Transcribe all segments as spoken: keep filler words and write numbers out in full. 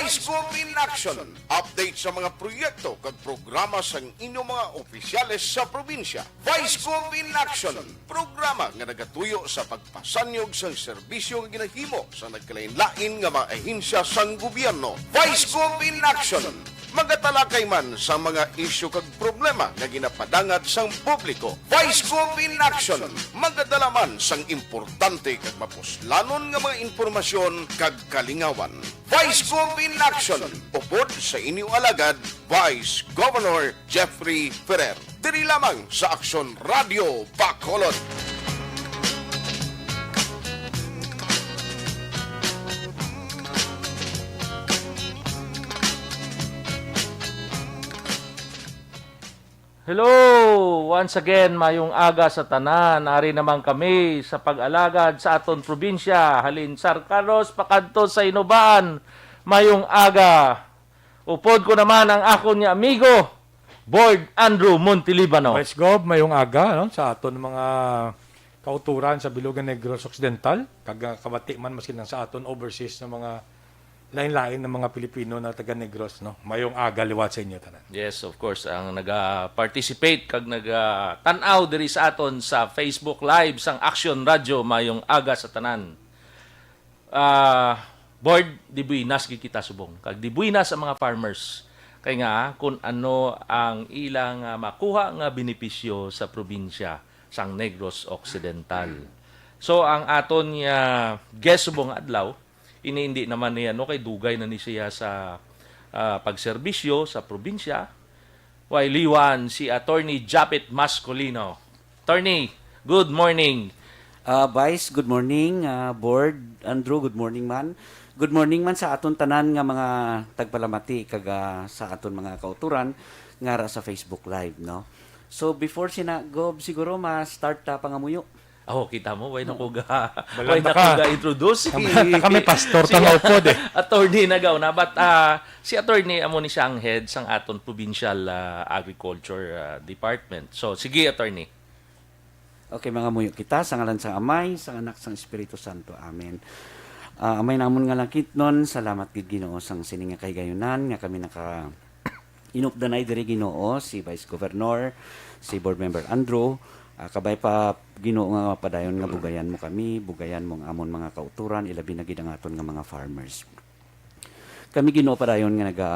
Vice Gov in Action. Update sa mga proyekto kag programa sang inyong mga opisyales sa probinsya. Vice Gov in Action. Programa nga nagatuyo sa pagpasanyog sang serbisyo nga ginahimo sa nagkalain-lain nga mga ahensya sang gobyerno. Vice Gov in Action. Magatalakay man sa mga isyu kag problema nga ginapadangat sang publiko. Vice Gov in Action. Magadala man sang importante kag mapuslanon nga mga impormasyon kag kalingawan. Vice Gov in Action, upod sa inyo alagad, Vice Governor Jeffrey Ferrer. Diri lamang sa Aksyon Radio Bacolod. Hello! Once again, mayong aga sa tanan. Ari naman kami sa pag-alagad sa aton probinsya, halin San Carlos pakadto sa Inubaan. Mayong aga. Upod ko naman ang akon nga amigo, Board Andrew Montelibano. Vice Gov, mayong aga, no, sa aton mga kauturan sa Bilog and Negros Occidental, kag, ah, kabati man maski lang sa aton overseas na mga lain-lain na mga Pilipino na taga Negros, no. Mayong aga liwat sa inyo tanan. Yes, of course, ang naga-participate kag naga-tan-aw diri sa aton sa Facebook Live sang Action Radio, mayong aga sa tanan. Ah, Board, de buenas gid kita subong. Kag de buenas ang mga farmers. Kay nga, kung ano ang ilang, ah, makuha nga benepisyo sa probinsya sang Negros Occidental. So, ang aton nga guest subong nga adlaw, ini hindi naman ni ano, kay dugay na ni siya sa, ah, pagserbisyo sa probinsya. Way liwan si Attorney Japet Mascolino. Attorney, good morning. Ah, Vice, good morning. Ah, Board, Andrew, good morning man. Good morning man sa aton tanan nga mga tagpalamati kag, ah, sa aton mga kauturan nga ara sa Facebook Live, no. So before sina Gob, siguro ma-start ta pangamuyo. Oh, kita mo, way na ko ga, Balaan way na na ko ka. ga-introduce. Kami, kami pastor, Si tama upod eh. Attorney na gauna, but ah, si attorney amo ni siya ang head sang aton provincial ah, agriculture ah, department. So, sige, attorney. Okay, mangamuyo kita sa ngalan sang Amay, sang Anak, sang Espiritu Santo. Amen. Ah, Amay namon nga langitnon, salamat gid, Ginoo, sang sini nga kahigayunan nga kami naka inupdanay diri, Ginoo, si Vice Governor, si Board Member Andrew. Ah, kabay pa, Ginoo, nga padayon nga bugayan mo kami, bugayan mo ang amon mga kauturan, ilabi na gid ang aton nga mga farmers. Kami, Ginoo, padayon nga naga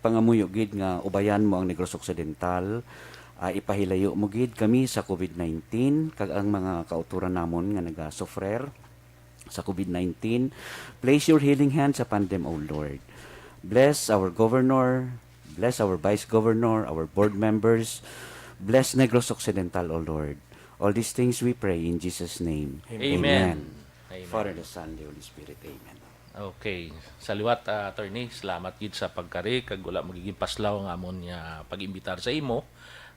pangamuyo gid nga ubayan mo ang Negros Occidental. Ah, ipahilayo mo gid kami sa COVID nineteen kag ang mga kauturan namon nga nagasufrer sa COVID nineteen. Place your healing hands upon them, O Lord. Bless our governor, bless our vice governor, our board members. Bless Negros Occidental, O Lord. All these things we pray in Jesus' name. Amen. Amen. Father, the Son, the Holy Spirit. Amen. Okay. Sa liwat, ah, attorney, salamat gid sa pagkari kag wala magiging paslaw ang amon nga pag-imbitar sa imo.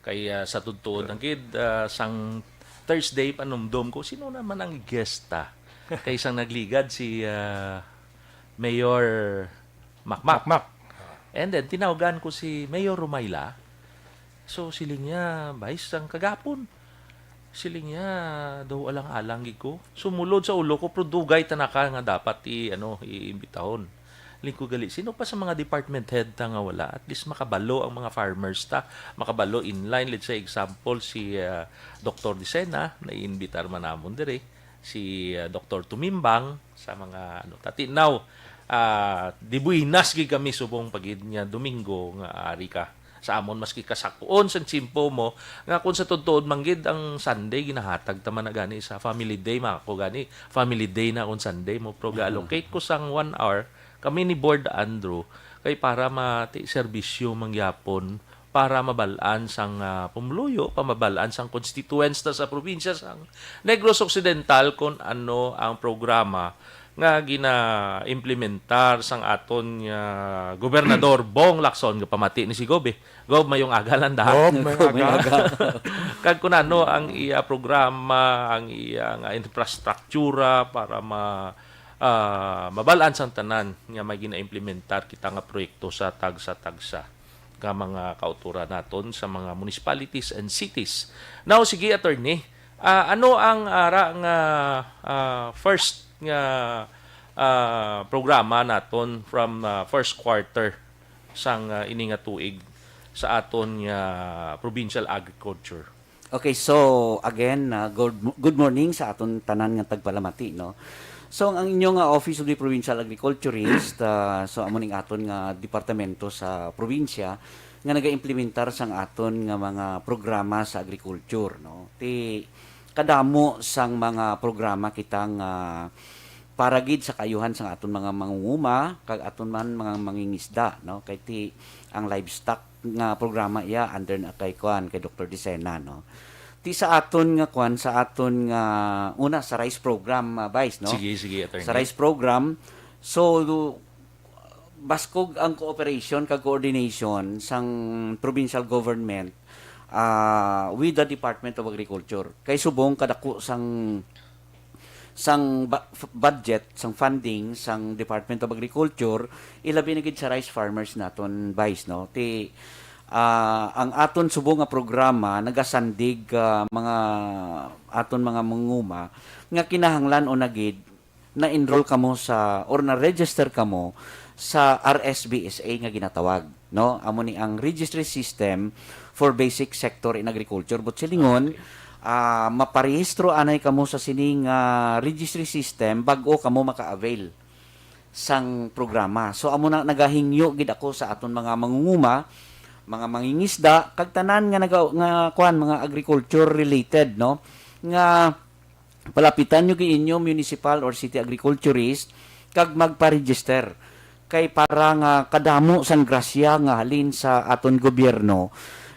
Kay ah, sa tuod-tuod lang gid, ah, sang Thursday panumdom ko, sino naman ang guest ta? Kay sang nagligad si ah, Mayor Makmak. Makmak. And then tinawgan ko si Mayor Rumayla. So siling niya, "Vice, sang kagapon." Siling niya, "Daw alang-alang gid ko." Sumulod sa ulo ko, pero dugay ta na ka nga dapat i ano, iimbitahon. Lingkod gali, sino pa sa mga department head ta nga wala? At least makabalo ang mga farmers ta, makabalo in line. Let's say example si ah, Doktor Dicena, naiimbitar man namon diri, si ah, Doktor Tumimbang, sa mga ano ta. Tinaw, ah, de buenas gid kami subong pa gid nga Domingo nga ari ka sa amon, maski kasakuon sang tiyempo mo, nga kung sa tuod-tuod man gid ang Sunday ginahatag ta man na gani sa family day, mga ko gani family day na kung Sunday mo, pero ga-allocate ko sang one hour kami ni Board Andrew kay para mati serbisyo man gyapon, para mabal-an sang ah, pumuluyo, para mabal-an sang constituents ta sa probinsya sang Negros Occidental kung ano ang programa nga gina-implementar sang aton nga Gobernador Bong Lacson. Gapamati ni si Gob eh. Gob, mayong aga lang da. Gob, mayong aga. Kag kun ano ang iya programa, ang iya nga infrastruktura para ma ah, mabal-an sang tanan nga may gina-implementar kita nga proyekto sa tagsa-tagsa nga mga kauturan naton sa mga municipalities and cities. Now, sige, attorney, ah, ano ang ara nga ah, first nga ah, programa naton from, ah, first quarter sang, ah, ini nga tuig sa aton nga provincial agriculture. Okay, so again, uh, good, good morning sa aton tanan nga tagpalamati, no? So ang inyo nga Office of the Provincial Agriculturist, uh, so amo ning aton nga departamento sa probinsya nga nagaimplementar sang aton nga mga programa sa agriculture, no? Ti kadamo sang mga programa kita nga para gid sa kaayuhan sang aton mga mangunguma kag aton man mga mangingisda, no? Kay ti ang livestock nga programa iya under na kay kuan, kay Doktor Dicena, no? Ti sa aton nga kuan, sa aton nga una sa rice program, uh, Vice, no? Sige, sige, attorney. Sa rice program, so baskog ang cooperation kag coordination sang provincial government, ah, with the Department of Agriculture. Kay subong kadako sang sang ba- f- budget, sang funding sang Department of Agriculture, ilabi na gid sa rice farmers naton, Vice, no? Ti ah, ang aton subong nga programa nagasandig, ah, mga aton mga manguma nga kinahanglan o na gid na-enroll kamo sa or na-register kamo sa R S B S A nga ginatawag, no? Amo ni ang Registry System for Basic Sector in Agriculture. But silingon, ah, maparehistro anay kamo sa sining, ah, registry system bag-o kamo maka-avail sang programa. So amo na, nagahingyo gid ako sa aton mga mangunguma, mga mangingisda kag tanan nga naga, nga kuan, mga agriculture related, no, nga palapitan nyo gid inyo municipal or city agriculturist kag magpa-register, kay para nga kadamo sang grasya nga halin sa aton gobyerno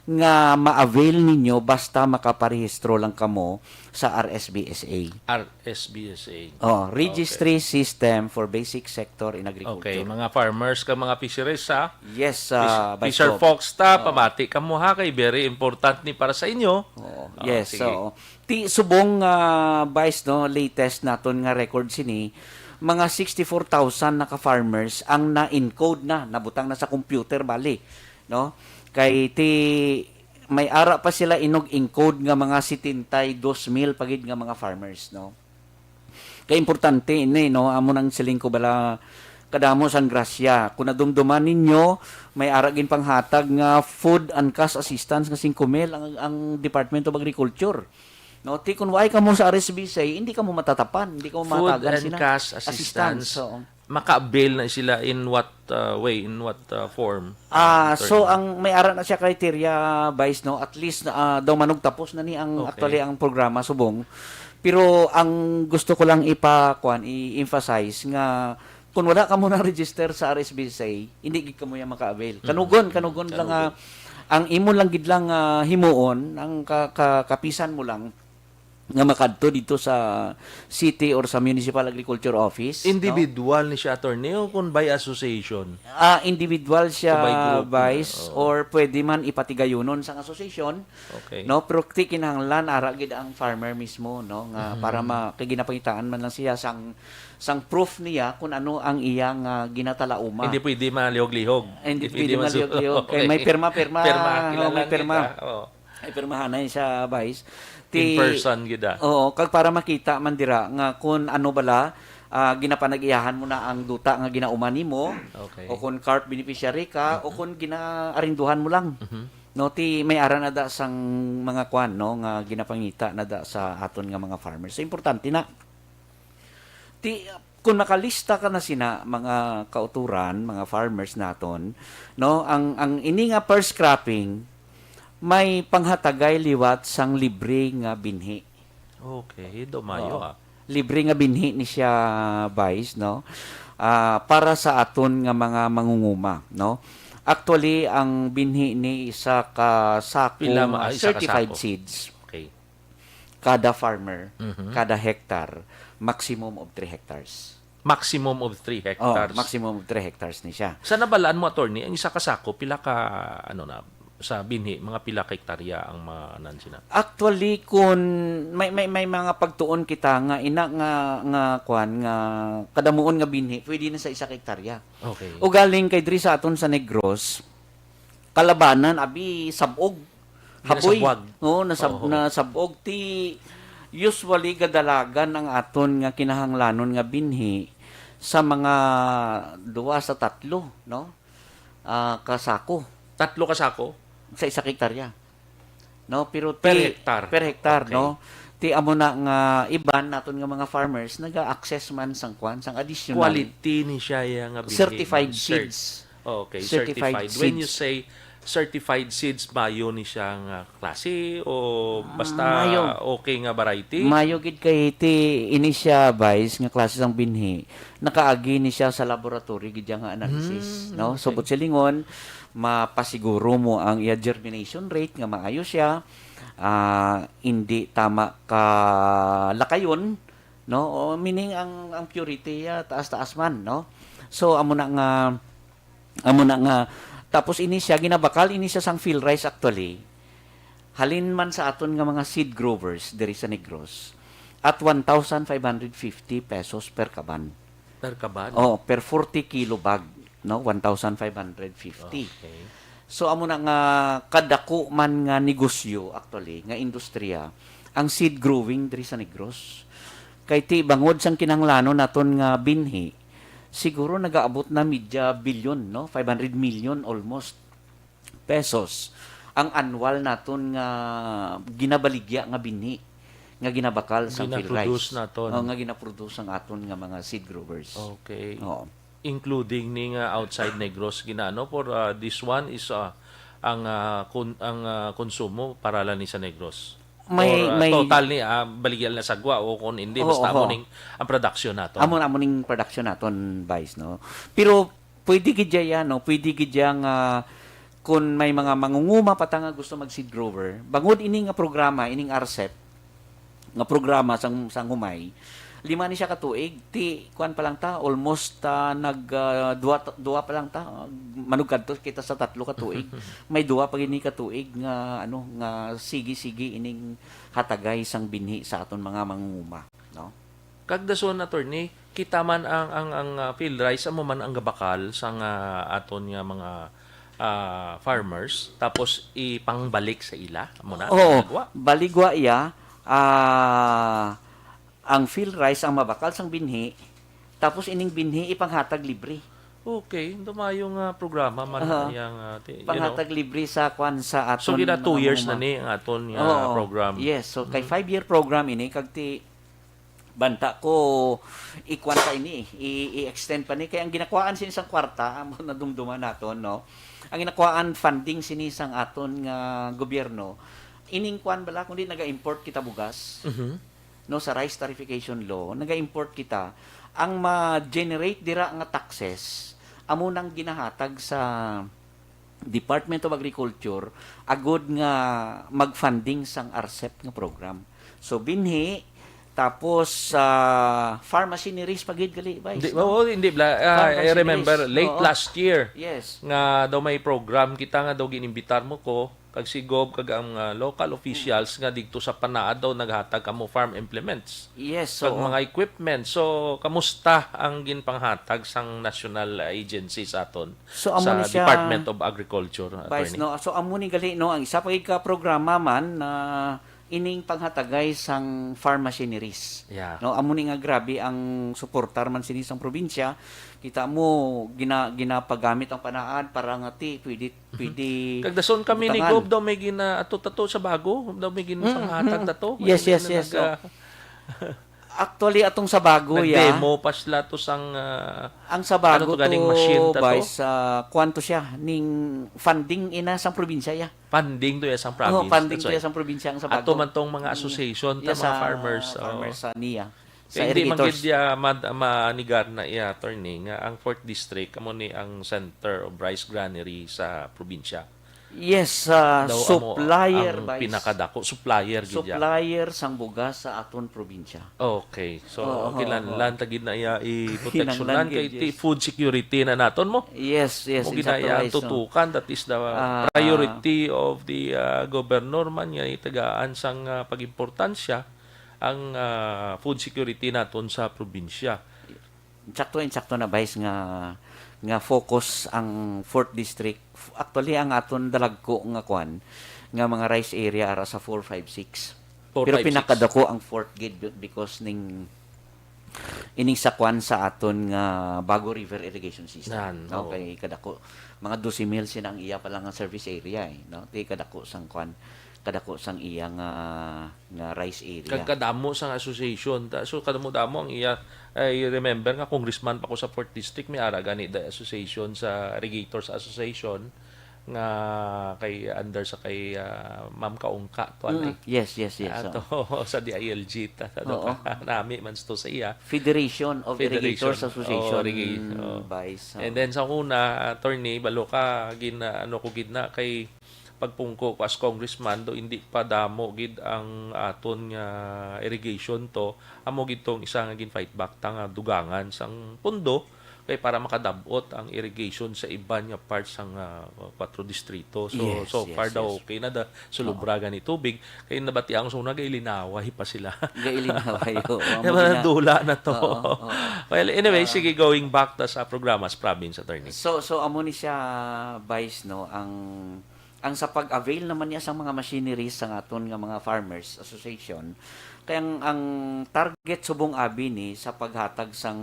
nga ma-avail ninyo basta makaparehistro lang kamo sa R S B S A. R S B S A. Oh, Registry System for Basic Sector in Okay, Agriculture. Mga farmers kag mga fisheries, ha? Yes, Fish- uh, Vice fisher Gov. folks ta, pamati kamo, ha, kay very important ni para sa inyo. Oo. Ah, Yes, sige. So ti subong, ah, Vice, no, latest naton nga record sini, mga sixty-four thousand na ka farmers ang na-encode na, nabutang na sa computer bali, no? Kay ti may ara pa sila inog encode nga mga setenta y dos mil pa gid nga mga farmers, no? Kay importante ini, no, amo nang siling ko bala, kadamo sang grasya. Kung nadumduman ninyo, may ara gin panghatag nga food and cash assistance nga singko mil ang, ang Department of Agriculture. No, ti kung waay kamo sa R S B C, hindi kamo matatapan, hindi kamo Food mahatagan and sina cash assistance. Oo. Maka-avail na sila in what uh, way, in what uh, form? Ah, so Attorney? Ang may ara na siya criteria, Vice, no? At least ah, daw manugtapos na ni ang Okay. Actually ang programa subong. Pero ang gusto ko lang ipa kuan, i-emphasize nga kung wala ka mo na register sa R S B C, hindi gid kamo ya maka-avail. Kanugon, kanugon lang nga ang imo lang gid lang ah, himuon, ang ka, ka- kapisan mo lang nga makadto dito sa city or sa municipal agriculture office, no? Individual ni siya, attorney, o kung by association? Ah, individual siya, O by group na, Vice, oo. Or pwede man ipatigayunon sang association, Okay. no? Pero ti kinahanglan ara gid ang farmer mismo, no, nga para ma kay ginapangitaan man lang siya sang sang proof niya kung ano ang iyang ah, ginatalauma. Hindi pwede malihog-lihog. Hindi pwede masu- malihog-lihog. Kay may Okay. pirma-pirma. Pirma, Oo, may kinahanglan pirma. kita. Oo. Ay, pirmahanay siya, Vice. In person gid, ah. Oo, kag para makita man dira nga kung ano bala ah, ginapanag-iyahan mo na ang duta nga ginauman nimo, Okay. o kung CARP beneficiary ka, o kung ginaarinduhan mo lang. Mhm. No, ti may ara na da sang mga kwan, no, nga ginapangita na da sa aton nga mga farmers. So importante na. Ti kung makalista ka na sina mga kauturan, mga farmers naton, no, ang ang ini nga first cropping may panghatagay liwat sang libre nga binhi. Okay, do mayo, Oo. Ah. Libre nga binhi ni siya, Vice, no? Ah, para sa aton nga mga mangunguma, no? Actually, ang binhi ni isa ka sako Pila nga ma- ah, isa ka certified sako. Seeds Okay. kada farmer, Mhm. kada hectare, maximum of three hectares. Maximum of three Oh, hectares. Maximum of three hectares ni siya. Sa nabalaan mo, attorney, ang isa ka sako, pila ka, ano na, sa binhi, mga pila ka hektarya ang maanan sina? Actually, kun may may may mga pagtuon kita nga ina nga nga kwan nga kadamuon nga binhi pwede na sa isa ka hektarya. Okay. O galing kay diri sa aton sa Negros, kalabanan abi sabog. Haboy. Ginasabwag. Oo, nasab Oo. nasabog ti usually gadalagan ang aton nga kinahanglanon nga binhi sa mga duwa sa tatlo, no? Ah, ka sako. Tatlo ka sako? Sa isa ka hektarya. No, pero ti Per hektar? Per hektar, Okay. no? Ti amo na nga iban naton nga mga farmers naga-access man sang kwan, sang additional Quality ni siya, ya, nga binhi certified nga cert-, seeds. Okay, Certified certified. When you seeds. say certified seeds, mayo ni siya nga klase o Ah, basta mayo. okay nga variety? Mayo gid kay ti ini siya, Vice, nga klase sang binhi, nakaagi ni siya sa laboratory gid ya nga analysis, Hmm, no? So, okay. buot silingon, mapasiguro mo ang iya germination rate nga maayo siya, ah, hindi tama ka lakayon, no? O, meaning ang, ang purity, ah, taas-taas man, no? So, amo na nga, amo na nga, tapos ini siya, ginabakal ini siya sang field rice actually. Halin man sa aton nga mga seed growers diri sa Negros, at one thousand five hundred fifty pesos per kaban. Per kaban? Oh, per forty kilo bag, no? One thousand five hundred fifty. Okay. So, amo na nga kadako man nga negosyo, actually, nga industriya, ang seed growing diri sa Negros. Kay ti, bangod sang kinahanglanon naton nga binhi, siguro nagaabot na media bilyon, no? Five hundred million almost pesos ang annual naton nga ginabaligya nga binhi nga ginabakal sa field Ginaproduce rice. naton. Oh, nga ginaproduce ang aton nga mga seed growers. Okay. Oo. Including ni nga outside Negros ginano for, ah, this one is, ah, ang, ah, kun-, ang, ah, konsumo para lang ni sa Negros. May, Or, ah, may total ni, ah, baligya na sagwa o kung hindi, Oo, basta amo oo. ning ang production naton. Amo na, amo ning production naton, Vice, no? Pero pwede gid ya, no? Pwede gid ya nga kung may mga mangunguma pa ta nga gusto mag seed grower, bangod ini nga programa, ining R C E P nga programa sang, sang humay, lima ni siya ka tuig, ti, kuwan pa lang ta, almost, ah, nag, ah, duwa, duwa pa lang ta, ah, manugkadto kita sa tatlo ka tuig. May duwa pa gini ka tuig nga, ano, nga sige-sige ining hatagay sang binhi sa aton mga mangunguma, no? Kag dason, attorney, kita man ang, ang, ang, ah, field rice, amo man ang gabakal sang, ah, aton nga mga, ah, farmers, tapos ipangbalik sa ila, amo na, Oo, ang nagwa. baligwa iya, ah, ang field rice ang mabakal sang binhi, tapos ining binhi ipanghatag libre. Okay, dumayo nga programa man Aha. ang iyang, ah, ti-, you know. Panghatag libre sa kwan sa So, aton gina mga two years na manguma. ni ang aton nga Oo. program. Yes, so kay Mhm. five-year program ini, kag ti, banta ko, ikwan pa ini, i-, i-extend pa ni. Kay ang ginakwaan sini sang kwarta, amo nadumduman naton, no? Ang ginakwaan funding sini sang aton nga gobyerno, ining kwan bala, kundi naga-import kita bugas, Mhm. no, sa rice tarification law, naga-import kita. Ang ma-generate dira nga taxes, amo nang ginahatag sa Department of Agriculture agud nga mag-funding sang R C E P nga program. So, binhi, tapos, ah, farm machineries pa gid gali, Vice, Hindi, no? oo, hindi bla-, ah, Farm I remember machineries. late Oo. last year Yes. nga daw may program kita nga daw ginimbitar mo ko kag si Gov kag ang, ah, local officials nga didto sa Panaad daw naghatag kamo farm implements Yes, kag oo. mga equipment. So, kamusta ang ginpanghatag sang national agency sa aton So, amo sa ni siya, Department of Agriculture, Vice, Attorney? no? So, amo ni gali, no? Ang isa pa gid ka programa man na ining panghatagay sang farm machineries. Yeah. No, amo ni nga grabe ang suportar man sini sang probinsya. Kita mo, gina-, ginapagamit ang Panaad para nga ti pwede, Mhm. pwede Kag dason kami ni butangan. Gov daw may gina-, ato tato sa bago, daw may Mm, ginpanghatag mm. tato. Yes, May yes, yes, nag-, so, ah, Actually, atong sa bago, ya. Nag-demo pa sila to sang, ah, Ang sa bago ano to ganing to, machine ta to? Vice, ah, kuwan to siya, ning funding ina sang probinsya, ya. Funding to ya sang Oh, province, funding that's to ya why. sang probinsya, ang sa Ato bago. man tong mga Mm. association ta, Ya, mga sa farmers, oh. farmers, sa niya, sa Kaya hindi man irrigators. gid ya mad-, manigar na iya, attorney, nga ang fourth district, amo ni ang center of rice granary sa probinsya. Yes, ah, Daw amo supplier ang by pinakadako, supplier gid ya. Supplier sang bugas sa aton probinsya. Okay. So, Oo, oo, kinahanglan oo. ta gid na iya i-proteksyonan Kinahanglan kay gid, ti yes. food security na naton mo. Yes, yes, Mo gid na insakto, iya ang Vice, no? tutukan, that is the Ah. priority of the, ah, governor man nga itagaan sang, ah, pag-importansya ang, ah, food security naton sa probinsya. Insakto, insakto na, Vice, nga, nga focus ang fourth district. F-, actually, ang aton dalagko nga kwan, nga mga rice area ara sa four, five, six. Four, Pero five, six. pinakadako ang fourth gid be-, because ning ining sa kwan sa aton nga Bago River Irrigation System, Nan, no? Oo. Kay kadako, mga dose mil sina ang iya pa lang nga service area, eh, no? Ti kadako sang kwan, kadako sang iya nga, nga rice area. Kag kadamo sang association. Ta-, so, kadamo-damo ang iya, I remember nga congressman pa ko sa fourth District, may ara gani the association sa Irrigators Association nga kay under sa kay, ah, Ma'am Kaungka to, Mm, anay. Yes, yes, yes, Ato oo. Sa D I L G ta, ano Oo. Ka, nami man sto sa iya. Federation of Federation. Irrigators Association, Oo, rigi-, oo. Vice, And oo. Then sa una, attorney, balo ka, gin-, ano ko gid na, kay pagpungko ko as congressman, do hindi pa damo gid ang aton nga irrigation to, amo gid tong isa nga gin-fight back ta nga dugangan sang pundo, kay para makadab-ot ang irrigation sa iban nga parts sang, ah, Cuatro Distrito. So, Yes, so far yes, daw yes. okay na da, sulubra Oo. gani tubig. Kay nabatian ko sa una, gailinaway pa sila. Gailinaway, oo. Kaya Amo gina-, dula na to. Oo, oo. Well, anyway, Ah. sige, going back ta sa programa sa province, attorney. So, so amo ni siya, Vice, no, ang, ang sa pag-avail naman niya sa mga machineries sa aton nga mga farmers association, kay ang, ang target subong abi ni sa paghatag sang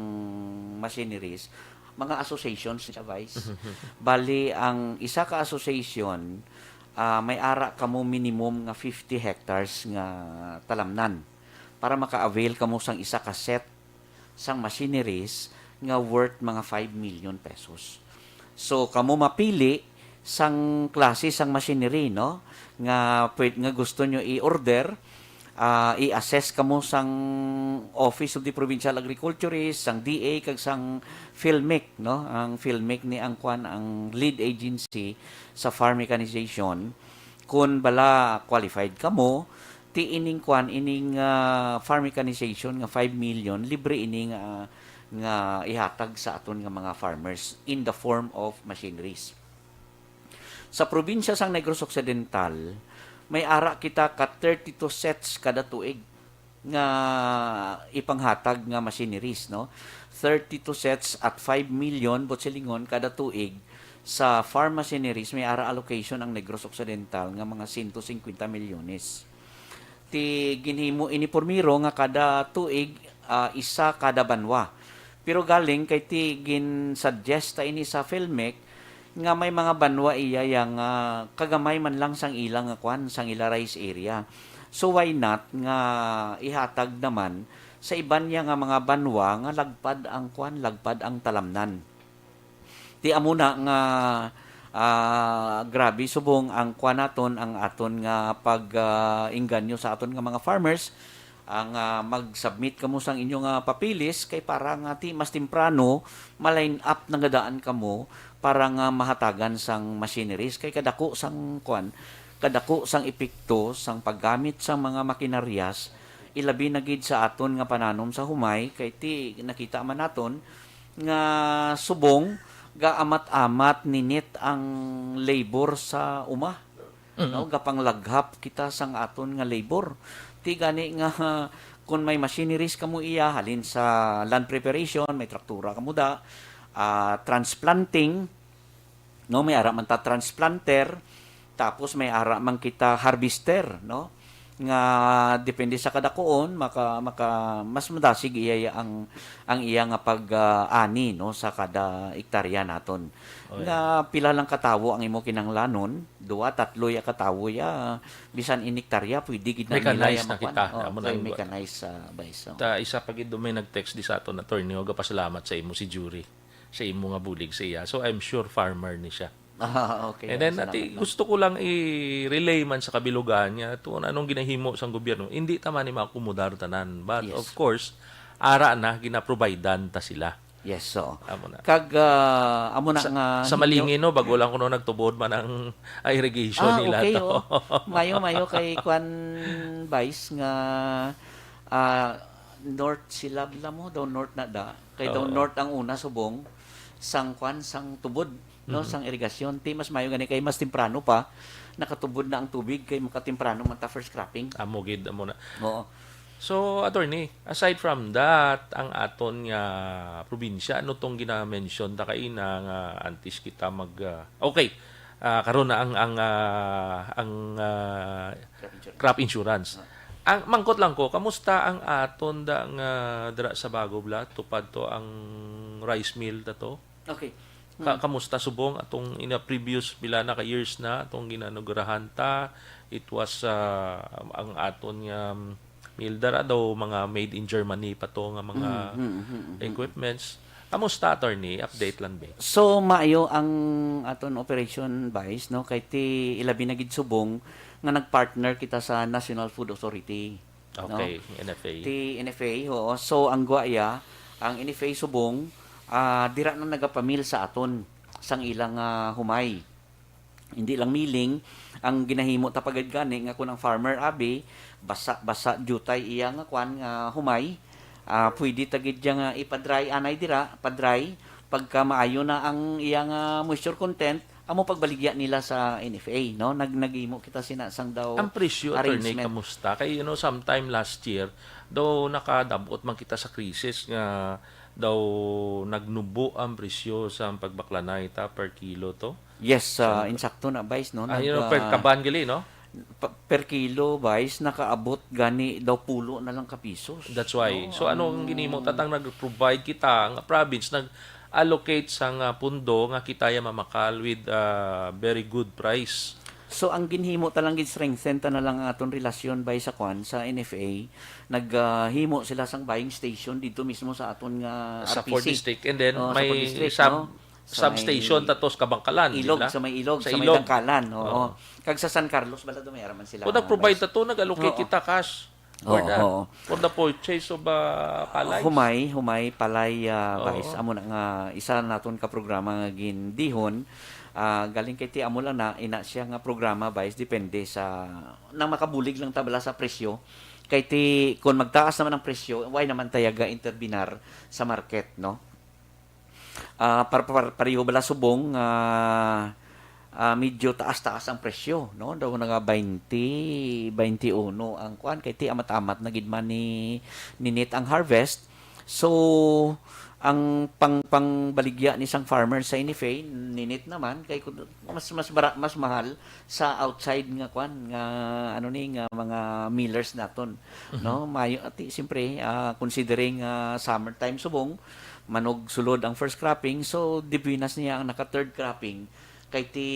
machineries, mga associations siya, Vice. Bali, ang isa ka association, ah, may ara kamo minimum nga fifty hectares nga talamnan para maka-avail kamo sang isa ka set sang machineries nga worth mga five million pesos. So, kamo mapili sang klase sang machinery, no, nga pwed-, nga gusto nyo i-order, ah, i-assess kamo sang Office of the Provincial Agriculturist, sang D A, kag sang PHILMIC, no? Ang PHILMIC ni ang kwan, ang lead agency sa farm mechanization. Kung bala qualified kamo, ti ining kwan, ining, ah, farm mechanization nga five million, libre ini nga, nga ihatag sa aton nga mga farmers in the form of machineries. Sa probinsya sang Negros Occidental, may ara kita ka thirty-two sets kada tuig nga ipanghatag nga machineries, no? Thirty-two sets at five million buot silingon kada tuig sa farm machineries, may ara allocation ang Negros Occidental nga mga sento singkwenta milyones. Ti ginhimo ini primero nga kada tuig, ah, isa kada banwa. Pero galing kay ti gin-suggest ta ini sa PHILMIC nga may mga banwa iya ya nga kagamay man lang sang ila nga kwan, sang ila rice area. So why not nga ihatag naman sa iban niya nga mga banwa nga lagpad ang kwan, lagpad ang talamnan. Ti amo na nga, ah, grabe subong ang kwan naton, ang aton nga pag, ah, engganyo sa aton nga mga farmers, ang, ah, mag-submit kamo sang inyo nga papeles kay para nga ti mas temprano ma-line up na nga daan kamo para nga mahatagan sang machineries kay kadako sang kwan, kadako sang epekto sang paggamit sang mga makinaryas, ilabi na gid sa aton nga pananom sa humay kay ti nakita man naton nga subong gaamat-amat ninit ang labor sa uma. Mm. No, gapanglaghap kita sang aton nga labor. Ti gani nga, kun may machineries kamo iya, halin sa land preparation, may traktura kamo da, ah, transplanting, no, may ara man ta transplanter, tapos may ara man kita harvester, no, nga depende sa kadakuon, maka, maka, mas madasig iya ang, ang iya nga pag, ah, ani, no, sa kada ektarya naton. Oh, yeah. Nga pila lang ka tawo ang imo kinahanglanon, duha, tatlo ya ka tawo ya, bisan inektarya, pwede gid na nila Mechanized ya na makuan. kita. Oh, Amo na kay ang mechanized sa Vice, oh. Ta, isa pa gid may nag-text di sa aton, attorney, nga gapasalamat sa imo si Jury, sa imo nga bulig sa iya. So, I'm sure farmer ni siya. Ah, okay. And then, Salamat, ati, ma'am. Gusto ko lang i-relay man sa kabilugan niya, to, anong ginahimo sang gobyerno. Hindi ta man ni maakomodar tanan. But, Yes. of course, ara na, ginaprovidean ta sila. Yes, so. Amo na. Kag, ah, amo na Sa, nga sa hinyo- Malingi, no, bago lang kuno nagtubod man ang, ah, irrigation Ah, nila okay, to. Oh. Mayo, mayo kay kwan, Vice, nga, ah, north sila bala mo, daw north na da. Kay daw Oo. north ang una subong sang kwan, sang tubod, no, Mhm. sang irigasyon. Ti mas mayo gani kay mas temprano pa nakatubod na ang tubig kay makatemprano man ta first cropping. Amo gid, amo na. Oo. So, attorney, aside from that, ang aton nga probinsya, ano tong gina-mention ta kaina nga antes kita mag, ah, okay, ah, karon na ang, ang, ah, ang, ah, Crop insurance. crop insurance. Ah. Ang mangkot lang ko, kamusta ang aton da nga dira sa Bago Bla? Tupad to ang rice mill ta to? Okay. Ka-, Mm. kamusta subong atong ina previous pila na ka years na atong ginanugrahan ta? It was, ah, ang aton nga, um, mill dara daw mga made in Germany pa to nga mga Mm, mm, mm, mm, mm. equipments. Kamusta, attorney? Update lang, be. So, maayo ang aton operation, Vice, no? Kay ti ilabi na gid subong nga nag-partner kita sa National Food Authority, no? Okay, N F A. Ti N F A, oo. So, ang gwa iya, ang N F A subong, ah, dira na nagapamil sa aton sang ilang, ah, humay. Hindi lang milling, ang ginahimo ta pa gid gani nga kun ang farmer abi, basa, basa, diutay iya nga kwan nga humay, ah, pwede ta gid iya nga ipa-dry anay dira, pa-dry, pagka maayo na ang iya nga moisture content, amo pagbaligya nila sa N F A, no? Nag-, naghimo kita sina sang daw Ang presyo, attorney, arrangement. Kamusta? Kay, you know, sometime last year, daw nakadabot man kita sa krisis nga daw nagnubo ang presyo sa pagbaklanay ta per kilo to. Yes, ah, Sa insakto na, Vice, no? Ah, you know, Nag, per ah, kaban gali, no? pa-, per kilo, Vice, nakaabot gani daw pulo na lang ka pisos, That's why. no? So, ano ang Ang ginhimo? Tatang nag-provide kita, ang province nag-allocate sang, ah, pundo nga kita ya mamakal with, ah, very good price. So, ang ginhimo ta lang gid, strengthen ta na lang ang aton relasyon, Vice, sa kwan, sa N F A. Nag, ah, himo sila sang buying station dito mismo sa aton nga Sa R P C. Fourth District. And then, Oh, sa may Fourth District, sub-, no? Sa substation may tatos kabangkalan, di ilog, ba? Sa may ilog, Sa sa may ilog. Dangkalan, oo. Oo. Kag sa San Carlos, bala, may araman sila, Kung nag-provide Vice. ta to, nag-allocate Oo. kita cash for Oo, that, oo. for the purchase of, uh, palay. Humay, humay, palay, ah, Oo. Vice. Amo na nga, isa naton ka programa nga gindihon. Ah, galing kay ti amo lang na, ina siya nga programa, Vice, depende sa, nang makabulig lang ta bala sa presyo. Kay ti, kung magtaas naman ang presyo, why naman tayaga interbinar sa market, no? Ah, par-, par-, pareho bala subong, ah, ah, medyo taas-taas ang presyo, no? Daw nga baynte, baynte uno ang kuan, kay ti amat-amat na gid man ni, ninit ang harvest. So, ang pang-, pangbaligya ni sang farmer sa N F A, ninit naman, kay kun-, mas, mas bara-, mas mahal sa outside nga kuan, nga, ano ni, nga mga millers naton, Mhm. no? Mayo, ati, siyempre, ah, considering, ah, summertime subong, manog sulod ang first cropping, so dibuenas niya ang naka third cropping, kay ti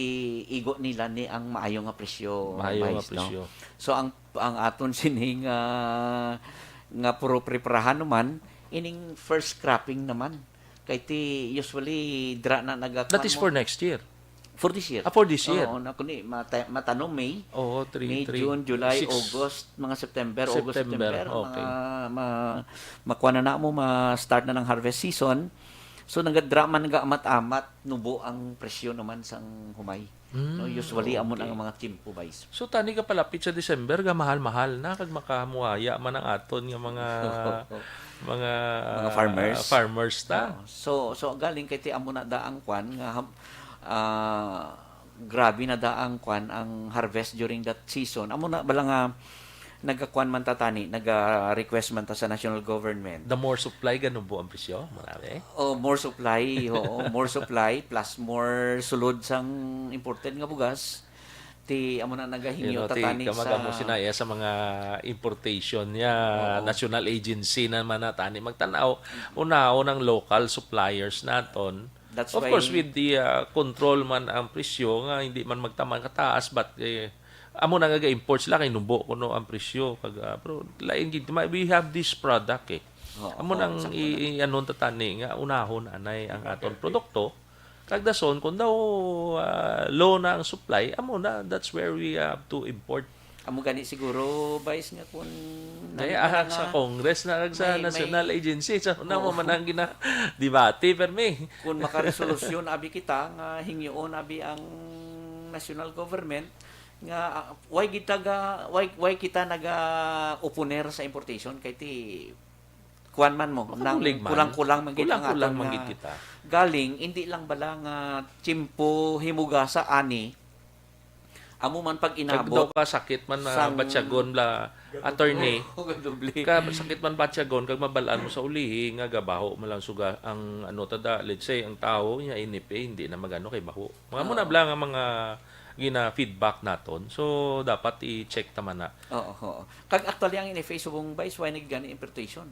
igo nila ni ang maayo nga presyo, Maayo nga Vice, no? presyo. So ang, ang aton sining, ah, nga puro preparahan naman, ining first cropping naman. Kay ti usually dra na nagakuan That is mo. for next year. For this year. Ah, for this year. Oo, na kundi mata-, matanom May. Oo, three, May, three, June, July, six. August, mga September, August, September, September, okay. mga ma-, makuha na na mo, ma-start na ng harvest season. So, nagadra man, nagaamat-amat, nubo ang presyo naman sang humay. Mm, No, usually, amo na okay. ang mga tiyempo, Vice. So, tani ka palapit sa December, ga mahal-mahal na, kag makamuhaya man ang aton nga mga, mga Mga farmers. farmers ta. Oo. So, so, galing kay ti amo na da ang kwan nga ham-, ah, grabe na da ang kwan, ang harvest during that season. Amo na bala nga nagakuan man ta tani, naga-request man ta sa national government. The more supply, ganubo ang presyo, marami. Oh, more supply, oo, more supply plus more sulod sang imported nga bugas. Ti amo na nagahingyo You know, ta ti tani kamag-amo sa sinaya sa mga importation niya, Oo. national agency naman na tani magtanaw, unahon ang local suppliers naton. That's Of why course, with the, ah, control man ang presyo nga hindi man magtaman kataas, but, eh, amo na nga ga-import sila kay nubo kuno ang presyo kag, ah, pero lain gid ma-, we have this product, eh. Oo, Amo oo, nang sakto na. i-, i-, ano ta tani nga unahon anay ang aton produkto. Kag dason kung daw, ah, low na ang supply, amo na, that's where we have to import. Amo gani siguro, Vice, nga kung Kaya nang-, ah, nang-, sa ah, Congress na kag sa may, may National Agency, sa una mo Oo. man ang gina-debate, permi. Kung makaresolusyon abi kita nga hingyoon abi ang national government nga, ah, why kita ga-, why, why kita naga-oponer sa importation kay ti kuan man mo, Makabulig nang man. kulang-kulang man gid ang Kulang-kulang aton man nga gid kita. galing, hindi lang bala nga tiyempo himugasa ani, amo man pag Kag inabot daw ka sakit man na sang batyagon la, attorney. Oo, gadoble. Ka sakit man batyagon, kag mabal-an mo sa ulihi nga gabaho man lang suga ang ano tada, let's say, ang tao niya, N F A, hindi na magano kay baho. Mga mo na Oo. bala nga mga gina-feedback naton. So, dapat i-check ta man na. Oo, oo. Kag actually, ang N F A subong, Vice, why nagigani importation?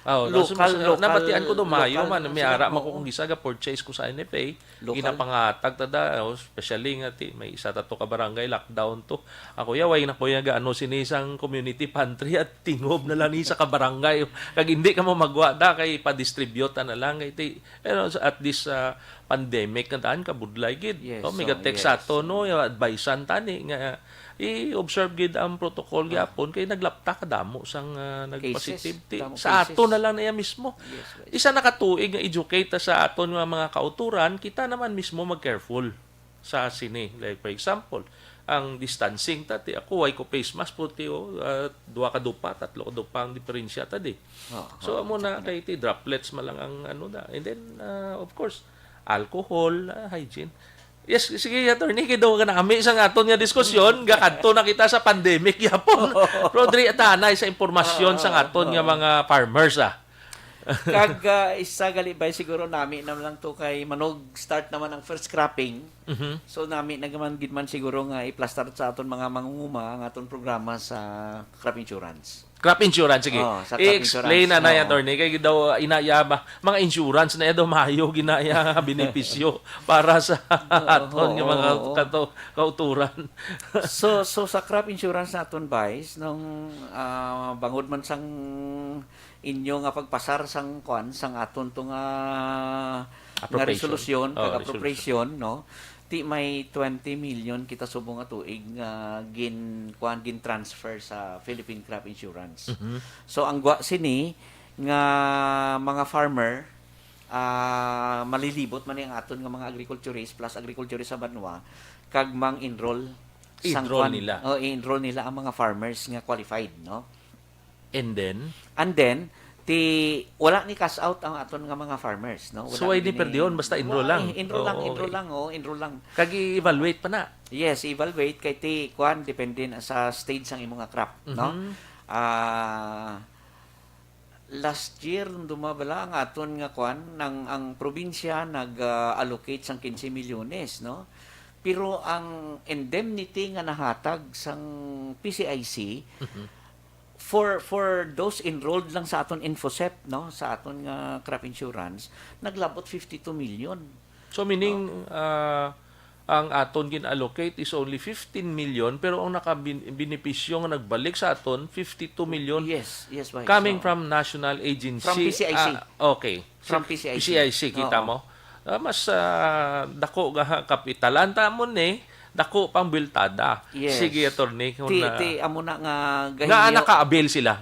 Ah, oh, local, local, nabatian ko do, mayo man, may ara man ko kung isa ga purchase ko sa N F A, local. Ginapangatag ta da, oh, especially nga ti, may isa ta to ka barangay, lockdown to. Ako ya, way na ko ya gaano sini sang community pantry at tingob na lang ni sa ka barangay. Kag hindi ka mo magwa da, kay pa-distribute na lang. Kay ti, pero at this uh, pandemic, kantaan ka, budlay gid. Yes, oh, may so, text yes. Ato, no, yung advice-an tani nga i-observe gid ang protocol gyapon kay naglapta ka damo sang ah, nagpositive. Ti, sa ato na lang na iya mismo. Isa na ka tuig nga educate ta sa aton nga mga kauturan, kita naman mismo mag-careful sa sini. Like for example, ang distancing ta, ti ako, way ko face mask po, ti, oh, ah, duha ka dupa, tatlo ka dupa ang diferensya ta di. So amo na kay ti droplets man lang ang ano na. And then ah, of course, alcohol, ah, hygiene. Yes, sige, attorney, kay daw ka nami sa aton nga diskusyon, gakadto na kita sa pandemic yapon. Rodri, atanay sa impormasyon sa aton nga mga farmers, ah. Kag ah, isa gali bay, siguro nami na lang to kay manog start naman ang first cropping. Mhm. So nami na man gid man siguro nga iplastar sa aton mga mangunguma ang aton programa sa crop insurance. Crop insurance, sige. Oh, sa crop I-explain insurance, na na yan, oo. Attorney. Kay daw, inaya ba, mga insurance na yan daw, mayo ginaya nga benepisyo para sa Oo, aton nga mga oo, oo. kato-, kauturan. So, so sa crop insurance naton, Vice, nung ah, bangod man sang inyo nga pagpasar sang kwan, sang aton to nga nga Appropriation. Resolusyon, Oh, kag resolution. Appropriation, no? Ti may twenty million kita subong nga tuig nga gin kuan, gin transfer sa Philippine Crop Insurance. Mhm. So ang gwa sini nga mga farmer, ah, malilibot man ni ang aton nga mga agriculturist plus agriculturist sa banwa kag mang-enroll sang Enroll kwan, nila. Oh, i-enroll nila ang mga farmers nga qualified, no? And then? And then, ti wala ni cash out ang aton nga mga farmers, no? Wala. So, wala ni perdihon, basta enroll lang. Enroll lang, oh, enroll lang, oh, enroll lang. Kag i-evaluate pa na. Yes, evaluate kay ti kuan, depende na sa stage sang imo nga crop, no? Mhm. Ah, last year, nung dumabala ang aton nga kuan, ang, ang probinsya nag-allocate sang quince milyones, no? Pero ang indemnity nga nahatag sang P C I C, Mhm. for for those enrolled lang sa aton InfoSep, no, sa aton nga crop insurance, naglabot fifty-two million. So meaning, ah, ang aton gin-allocate is only fifteen million, pero ang nakabenepisyo nga nagbalik sa aton, fifty-two million. Yes, yes, Vice. Coming Oo. From national agency. From P C I C. Ah, okay. From P C I C. P C I C, kita Oo. Mo? Ah, mas ah, dako nga kapitalan ta mo ni, dako pang biltada. Yes. Sige, attorney, kung Ti, na, ti, amo na nga nga gahinyo. Naka-avail sila.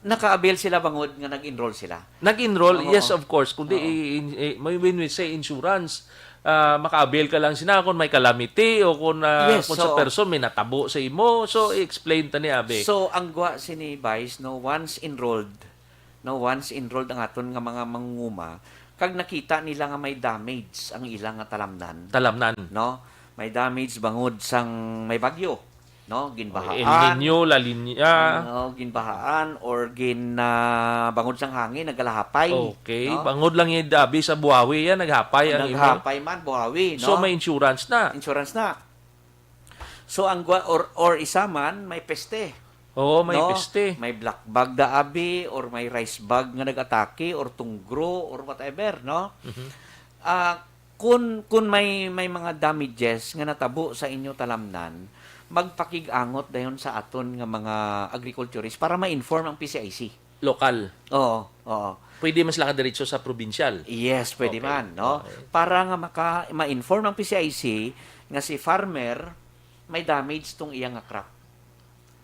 Naka-avail sila bangod nga nag-enroll sila. Nag-enroll, Oo. Yes, of course. Kundi Oo. I, in, i, may, when we say insurance, ah, maka-avail ka lang sina kung may calamity o kung, ah, Yes, kung sa oo. Person may natabo sa imo. So, i-explain ta ni Abe. So, ang gwa sini, Vice, no, once enrolled, no, once enrolled ang aton nga mga mangunguma, kag nakita nila nga may damage ang ilang nga talamnan, Talamnan. No? May damage bangod sang may bagyo, no? Ginbahaan. El Niño, La Niña. No, ginbahaan or gin ah, bangod sang hangin nagalahapay. Okay, no? Bangod lang yung dabi sa buhawi yan, naghapay ang imo. Naghapay man buhawi, no? So may insurance na. Insurance na. So ang gwa-, or or isa man may peste. Oo, may No? Peste. May black bug da abi or may rice bug nga nag-atake or tunggro or whatever, no? Mhm. Ah, kun kun may may mga damages nga natabo sa inyo talamnan, magpakig-angot dayon sa aton nga mga agriculturist para ma-inform ang P C I C. Lokal. Oo, oo. Pwede man sila kadiretso sa probinsyal. Yes, pwede Okay. Man, no? Okay. Para nga maka ma-inform ang P C I C nga si farmer may damage tong iya nga crop.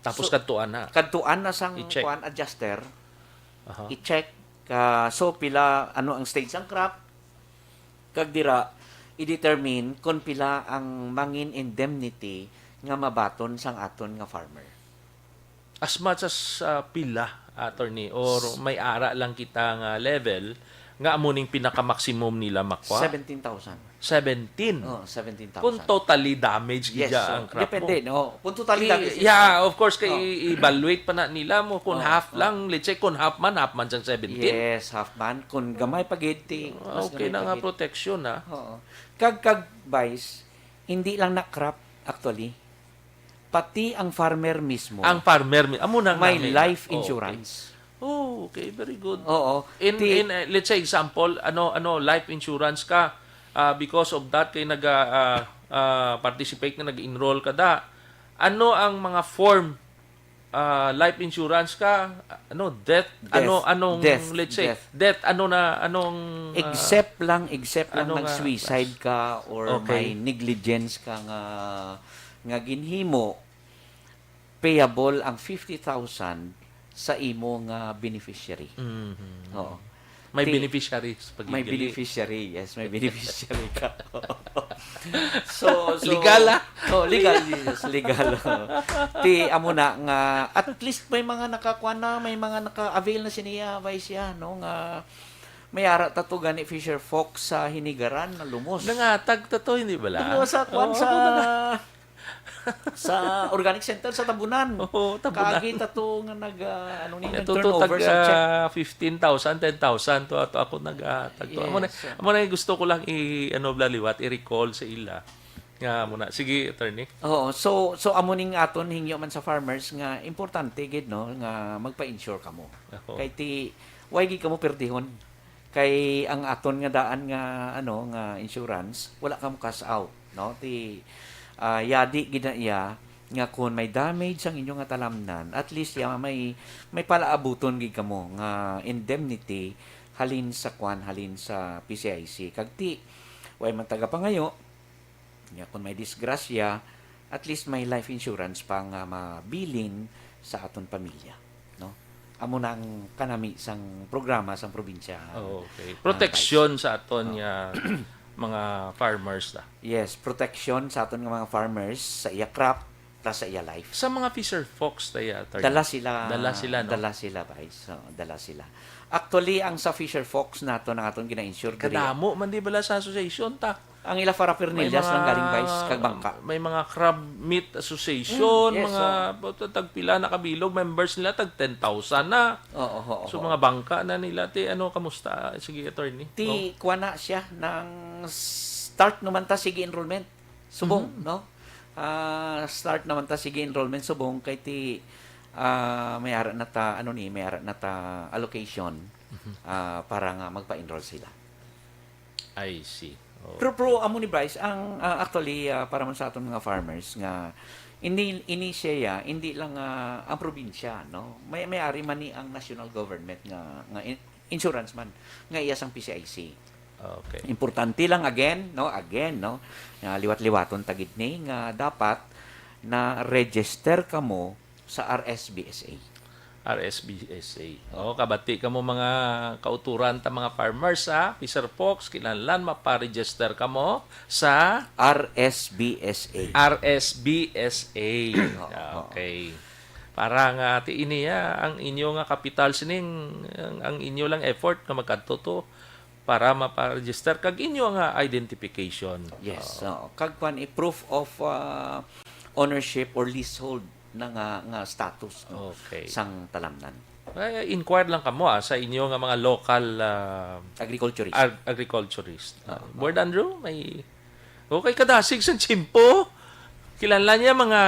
Tapos So, kadtuan na. Kadtuan na sang I-check. Kuan, adjuster. Aha. I-check ka, so pila, ano ang stage sang crop, kag dira i-determine kung pila ang mangin indemnity nga mabaton sang aton nga farmer. As much as ah, pila, attorney, or may ara lang kita nga level nga amo ning pinaka-maximum nila makwa? Seventeen thousand. Seventeen? Oh, seventeen thousand. Kung totally damage Yes, gid so, ang crop depende, mo. No? Kung totally I- damage is Yeah, of course, kay Oh. I-evaluate pa na nila mo kung Oh, half oh. Lang, let's say kung half man, half man sang seventeen. Yes, half man. Kung gamay pa gid, ti, Ah, mas okay gamay na pa nga gid. Protection, ah. Oo. Kag, kag, Vice, hindi lang na crop Actually, pati ang farmer mismo, Ang farmer, mi- amo nang may nami- life Okay. Insurance. Oh, okay, very good. Oo. In, Ti- in uh, let's say example, ano ano life insurance ka, ah, because of that kay nag ah, ah, participate ka, nag-enroll ka da. Ano ang mga form, ah, life insurance ka, ano death, Death. ano anong Death. let's say Death. death, ano na anong ah, Except lang, except lang ano nga, nag-suicide ka or Okay. may negligence ka nga, nga ginhimo, payable ang fifty thousand sa imo nga beneficiary. Mhm. Oo. May Ti- beneficiaries pag May beneficiary, yes, may beneficiary ka. So, so Legal, ah. Oh, legal, yes, legal. Ti amo na nga at least may mga nakakuan na, may mga naka-avail na siniya, Vice, ya, no, nga may ara ta to gani fisher folk sa Hinigaran na lumos. Nangatag ta to, hindi ba lang? Ano sa kuan Oo, sa ano na? sa Organic Center sa Tabunan. Oo, Tabunan. Kaagi ta to nga nag ah, ano ni Ito nag to turnover tag sa check. ah, fifteen thousand, ten thousand to ato ako nag ah, tag to. Amo na, Yes, sir. amo na yung gusto ko lang i ano bla liwat, i-recall sa ila. Nga mo na. Sige, attorney. Oo, so so amo ning aton hingyo man sa farmers nga importante gid, no, nga magpa-insure kamo. Oo. Kay ti way gid kamo perdihon. Kay ang aton nga daan nga ano nga insurance, wala kamo cash out, no? Ti ah, yadi gid na iya nga kung may damage ang inyo nga talamnan, at least ya may may palaabuton gid kamo nga indemnity halin sa kwan, halin sa P C I C. Kag ti way man taga pangayo, nya kung may disgrasya, at least may life insurance pa nga mabilin sa aton pamilya, no? Amo na ang kanami sang programa sang probinsya. Oh, okay. Ah, Protection sa aton nga mga farmers ta. Yes, protection sa aton nga mga farmers sa iya crop plus sa iya life. Sa mga fisher folks ta ya, attorney. Dala sila. Dala sila, no? Dala sila, Vice. Oo, dala sila. Actually, ang sa fisher folks nato na aton gina-insure diri. Kadamo man di bala sa association ta. Ang ila paraphernalia lang galing, Vice, kag bangka. May mga crab meat association, Mm, yes, mga tagpila na kabilog, members nila tag ten thousand na. Oo, oo, So oo. mga bangka na nila ti ano, kamusta? Sige, attorney. Ti kuha na siya ng start naman ta sige enrollment subong, Mhm. no? Ah, start naman ta sige enrollment subong kay ti ah, may ara na ta ano ni, may ara na ta allocation ah, para nga magpa-enroll sila. I see. Oh. Pero, pero amo ni Bryce, ang ah, actually ah, para man sa aton mga farmers nga hindi ini siya ya, hindi lang ah, ang probinsya, no? May may ari man ni ang national government nga nga in- insurance man nga iya sang P C I C. Okay. Importante lang again, no? Again, no? Nga liwat-liwaton ta gid ni nga dapat na register kamo sa R S B S A. R S B S A. Oh, kabati kamo mga kauturan ta, mga farmers, ha, fisher folks, kinahanglan mapa-register kamo sa R S B S A. R S B S A. Oo. Okay. Para nga ti ini ah, ang inyo nga kapital sining ang, ang inyo lang effort nga magkadto to para mapa-register kag inyo nga identification. Yes. Oo. Oo. Kag kwan, i-proof of ah, ownership or leasehold na nga, nga status, no, Okay. sang talamnan. Ay, inquire lang kamo ah, sa inyo nga mga local ah, Agriculturist. ag- agriculturist. Ah, Board Andrew, may okay kadasig sa tiyempo. Kilala niya mga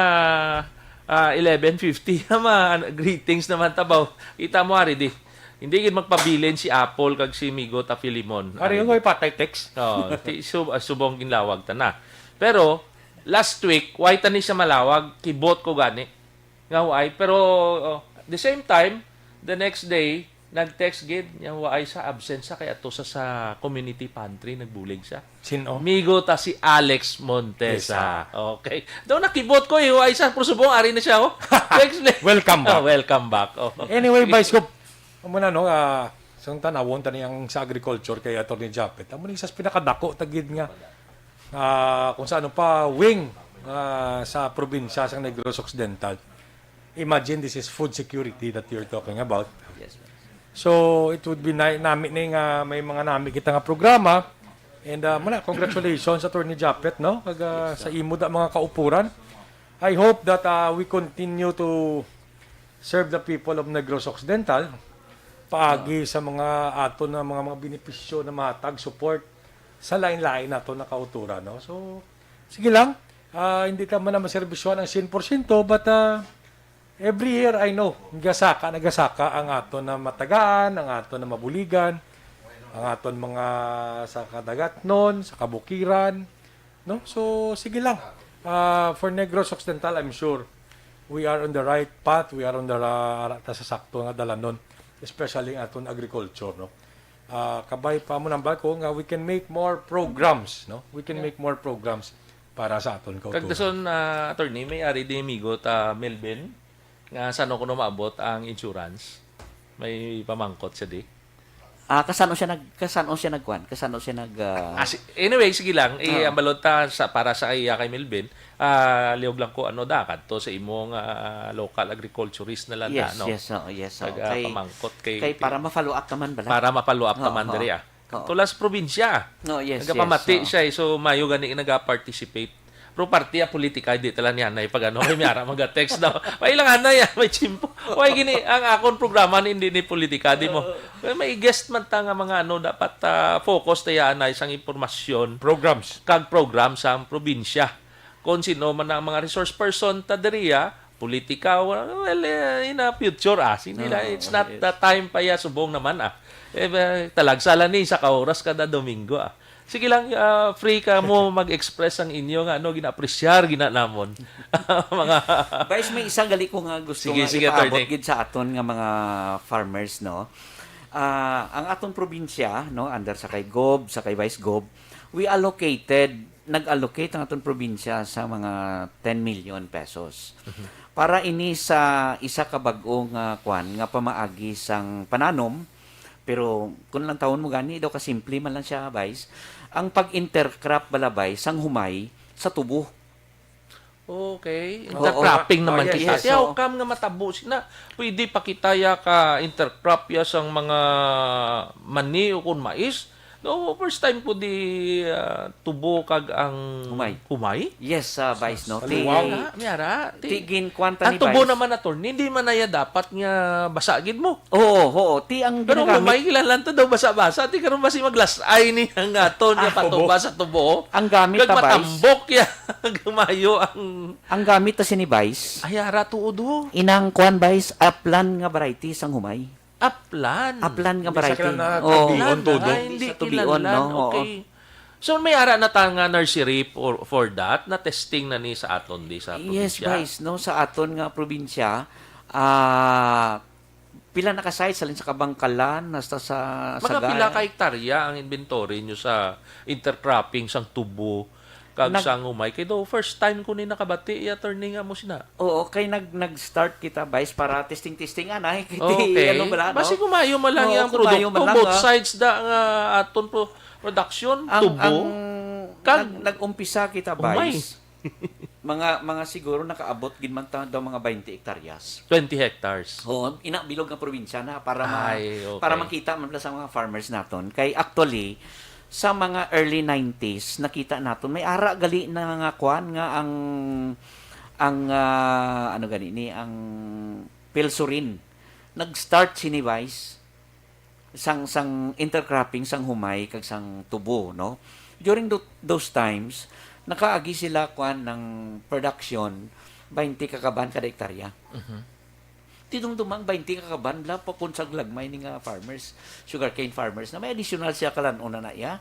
ah, eleven fifty. Mga greetings naman tabaw. Kita mo ari di. Hindi gid magpabilin si Apple kag si Migo ta Filimon. Ari, Ari. Oy, patay text. Oh, ti sub, ah, subong ginlawag ta na. Pero last week, why ta ni siya malawag? Kibot ko gani. Nga why? Pero oh, the same time, the next day, nag-text gid niya why sa absent sa kay ato sa sa community pantry nagbulig siya. Sino? Migo ta si Alex Montesa. Okay. Daw nakibot ko eh, why sa pero subong ari na siya oh. Text ni. Welcome back. Ah, welcome back. Oh. Anyway, Vice Gov, amo na, no, ah, sang tanawon tani ang sa agriculture kay Attorney Japet. Amo ni sa pinakadako ta gid nga ah, kung sa ano pa wing ah, sa probinsya sa Negros Occidental. Imagine this is food security that you're talking about. Yes, sir. So it would be ni nami ni nga may mga nami kita nga programa. And uh, muna, congratulations, Attorney Japet, no? Kag, uh, sa imo da mga kaupuran. I hope that uh, we continue to serve the people of Negros Occidental paagi sa mga aton na mga, mga benepisyo na mahatag support sa lain-lain nato na kauturan, no? So sige lang. Ah, hindi ta man na maserbisyohan ang cien por ciento, but, ah, every year, I know, nagasaka, nagasaka ang aton na matagaan, ang aton na mabuligan, ang aton mga sa kadagatnon, sa kabukiran, no? So, sige lang. Ah, for Negros Occidental, I'm sure we are on the right path, we are on the ra-, ara ta sa sakto nga dalanon, especially ang aton agriculture, no? Ah, kabay pa mo nambal ko nga we can make more programs, no? We can Yeah. make more programs para sa aton Kag kauturan. dason, ah, attorney, may ari di amigo ta Melvin, nga sano kuno maabot ang insurance? May pamangkot siya di. Ah, kasano siya nag-, kasano siya nagkuan? Kasano siya nag, ah, Ah, si-, anyway, sige lang. Oo. Iambalot ta sa, para sa iya kay Melvin. Ah, liog lang ko, ano da, kadto sa imong, ah, local agriculturist na lang Yes, na, no? yes, oo, yes, oo. Kag, ah, Kay, pamangkot kay kay para ma-follow up naman bala. Para ma-follow up Oo, naman oo. diri, ah. Oo. Tulas probinsya. No, yes, yes, Nagapamati oo. siya, eh. So, mayo gani nagaparticipate. Pero parte ya politika, di tala ni anay pag ano, may miara mga text daw. May lang anay, ah, may chimpo. Why gini, ang akon programa ni, hindi ni politika, di mo. May guest man ta nga mga ano, dapat, ah, focus ta ya anay sang impormasyon. Programs. Kag program sang probinsya. Kung sino man ang mga resource person ta diriya, politika, well, eh, in a future, ah, hindi na, Oo, it's not yes. the time pa ya, subong naman, ah. Eh, ba, talagsa lang ni, isa ka oras kada Domingo, ah. Sige lang, ah, free ka mo mag-express ang inyo nga, ano, gina-appreciar, gina namon. Mga Vice, may isa gali ko nga gusto Sige, nga sige, ipaabot attorney. gid sa aton nga mga farmers, no? Ah, ang aton probinsya, no, under sa kay Gob, sa kay Vice Gob, we allocated, nag-allocate ang aton probinsya sa mga ten million pesos. Mhm. Para ini sa isa ka bag-o nga kwan, nga pamaagi sang pananom, pero kung lang tawon mo gani, daw kasimple man lang siya, Vice. Ang pag-intercrop bala, Vice, sang humay sa tubo. Okay. Oo. Intercropping Oh, naman yes, kita. yes, Ti, how oo. come nga matabo sina? Pwede pa kita ya ka intercrop ya sang mga mani o kung mais. No, first time ko di, ah, tubo kag ang Humay. humay. Yes, ah, Vice, no? Sa Ti, luwaw. Miyara, miyara, ti, ti ginkwanta ang ni tubo Vice. naman, attorney, hindi man na ya dapat nga basa gid mo. Oo, oo. Ti ang Pero ginagamit humay, kilalan to daw basa-basa. Ti karon basi maglasay ni ang aton nga Ah, tubo. patuba sa tubo. Ang gamit Kag ta, Vice. matambok ya. Gumayo ang Ang gamit ta sini, Vice. Ay, ara, tuod, ho. Inang kwan, Vice, aplan nga variety sang humay. Aplan. Aplan nga Hindi sa variety. kanang, ah, Oo. tabion, Aplan, todo. ah, hindi Sa tubion, kilalan. no? Oo. Okay. So, may ara na ta nga nursery for, for that, na testing na ni sa aton di sa Yes, probinsya? Vice, no? Sa aton nga probinsya, ah, pila na ka sites, halin sa Kabangkalan, hasta sa Mga Sagay. pila ka hektarya ang inventory nyo sa intercropping sang tubo kag Nag- sang humay? Kay daw, first time ko ni nakabati, eh, attorney, nga mo sina. Oo, kay nag-, nag-start kita, Vice, para testing-testing, anay. Kay Okay. ano bala, no? Basi kumayo man lang Oo, yung kumayo produkto, man lang, both ah. sides da nga aton pro-, production, Ang, tubo, ang kag nag-, nag-umpisa kita, humay. Vice. Mga, mga siguro nakaabot gid man ta daw mga twenty hektaryas. Twenty hectares. Oo, ina bilog nga probinsya na para ma-, Ay, okay. para makita man pala sa mga farmers naton. Kay actually, sa mga early nineties, nakita naton may ara gali na nga kwan nga ang, ang, ah, ano gani ni, ang Pilsurin. Nag-start sini, Vice, sang, sang intercropping sang humay kag sang tubo, no? During tho-, those times, nakaagi sila kwan ng production, twenty ka kaban kada hektarya. Mhm. Ti dumdumang twenty ka kaban, bala pa kun sa gagmay ni nga farmers, sugarcane farmers, na may additional siya kalan-on na na iya.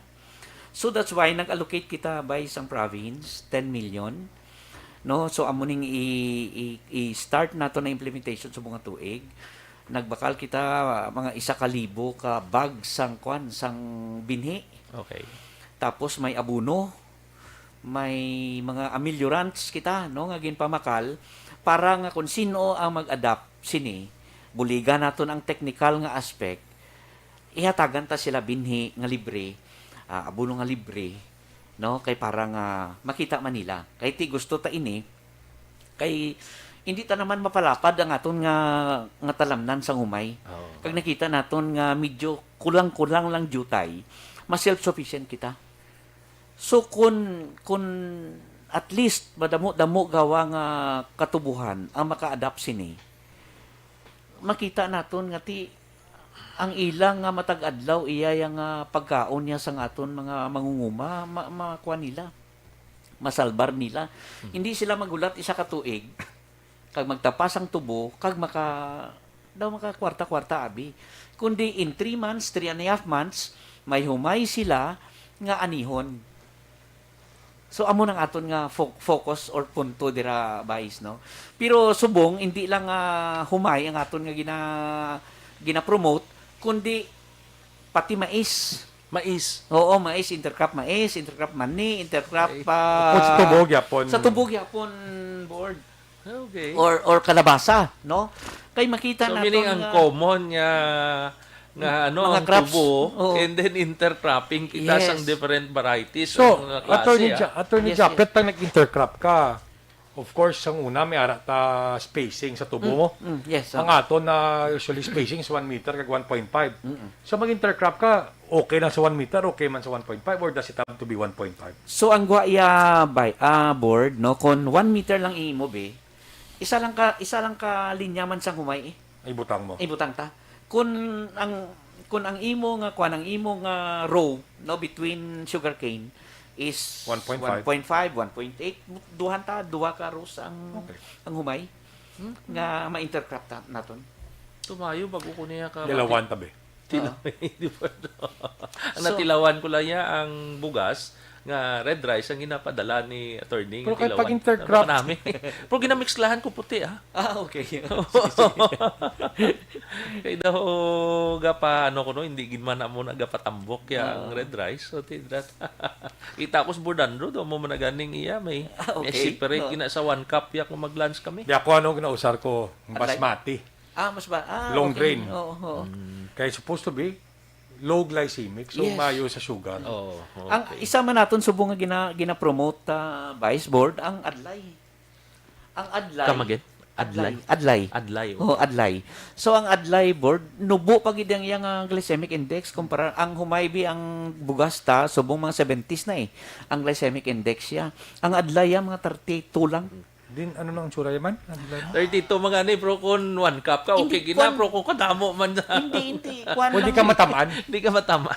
So that's why nag-allocate kita by sang province, ten million. No? So amo ning i-, i-, i-start nato na implementation sa mga tuig. Nagbakal kita, ah, mga isa ka libo ka bag sang kwan, sang binhi. Okay. Tapos may abono, may mga ameliorants kita, no, nga ginpamakal para nga kung sino ang mag-adapt sini, buligan naton ang technical nga aspect, ihatagan ta sila binhi nga libre, ah, abono nga libre, no, kay para nga makita man nila. Kay ti gusto ta ini, kay hindi ta naman mapalapad ang aton nga, nga talamnan sang humay. Oo. Kag nakita naton nga medyo kulang-kulang lang diutay, ma-self-sufficient kita. So, kun, kun at least madamo-damo gawa nga katubuhan ang maka-adapt sini, makita naton nga ti ang ila nga matag adlaw iya ya nga pagkaon niya sang aton mga mangunguma, ma-, makuha nila. masalbar nila. Hmm. Hindi sila maghulat isa ka tuig, kag magtapas ang tubo, kag maka, daw maka kwarta-kwarta, abi. Kundi in three months, three and a half months, may humay sila nga anihon. So, amo nang aton nga fo-, focus or punto dira, Vice, no? Pero subong, hindi lang, ah, humay ang aton nga gina-, gina-promote, kundi pati mais. Mais. Oo, mais, intercrop mais, intercrop mani, intercrop, Okay. ah, Bukod sa tubo gyapon. Sa tubo gyapon, Board. Okay. Or, or kalabasa, no? Kay makita So, naton meaning ang nga common nga, nga, ano, mga ang crops. Tubo, Oo. and then intercropping kita Yes. sang different varieties, So, ang mga klase, Attorney ah. Ja-, Attorney Yes, Japet, yes. pag nag-intercrop ka, of course, sang una, may ara ta spacing sa tubo Mm, mo. mm, yes, Ang oo. aton na usually spacing is one meter kag one point five. Mm-mm. So, mag-intercrop ka, okay lang sa one meter, okay man sa one point five, or does it have to be one point five? So, ang gwa iya by, ah, Board, no, kung one meter lang imo, be, isa lang ka, isa lang ka linya man sang humay, eh. Ay, butang mo. Ibutang ta. Kung ang, kung ang imo nga, kuan, ang imo nga row, no, between sugarcane is One point five. one point five, one point eight, duhan ta, duha ka rows ang, Okay. ang humay Hmm. nga ma-intercrop ta, naton. Tumayo, bago ko niya ka Dilawan tabi. Tilaw-, Ah. di ba? Ang So natilawan ko lang niya ang bugas nga red rice ang ginapadala ni attorney Pero nga kay tilawan. pag intercrop Ano pa nami? Pero ginamixlahan ko puti, ah. Ah, okay. Sige, sige. Kay daw, gapa, ano ko, no, hindi gid man amo na gapatambok ya ang Ah. red rice. So, ti-, that, kita ko sa Bordandro, do mo man na ganing iya, may, Ah, may okay. separate No. gina sa one cup ya kung mag-lunch kami. Di ako, ano, ginausar ko, Adlay. basmati. Ah, mas ba? Ah, Long okay. grain. Oo, oo. Mm. Kaya supposed to be low glycemic, so Yes. mayo sa sugar. Oh, Ang okay. isa man naton subong nga gina-, gina-promote, ah, Vice Board, ang adlay. Ang adlay. Come again? Adlay? Adlay. Adlay. Adlay, Oh, okay. adlay. So, ang adlay, Board, nubo pa gid ang iyang, ah, glycemic index kumpara ang humaybi ang bugas ta, subong mga seventies na eh. Ang glycemic index siya. Ang adlay, ah, mga thirty-two lang. Mm. Din, ano nang tsura man? Ano lang? Thirty-two mga ni, pero kung one cup ka, Hindi, okay gina, kwan- pero kung kadamo man na. Hindi, hindi. Kwan Pwede lang. ka matamaan? Hindi ka matama.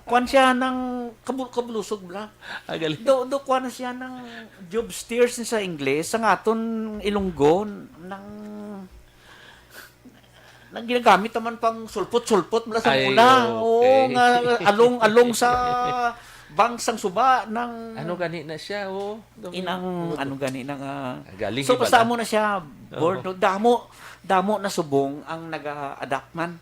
Kwan siya ng kabul-, kabulusog bla. Ah, galing. Do, do, kwan na siya ng job steers sa Ingles, sa aton Ilonggo, ng, ng ginagamit naman pang sulpot-sulpot mula sa Ay, muna. Oo, okay. nga along-along sa bangsang suba ng Ano gani na siya, oh? Inang, ano gani na nga. Ah, galing So, basta ibala. mo na siya, board, Oo. no? Damo, damo na subong ang naga-adapt man.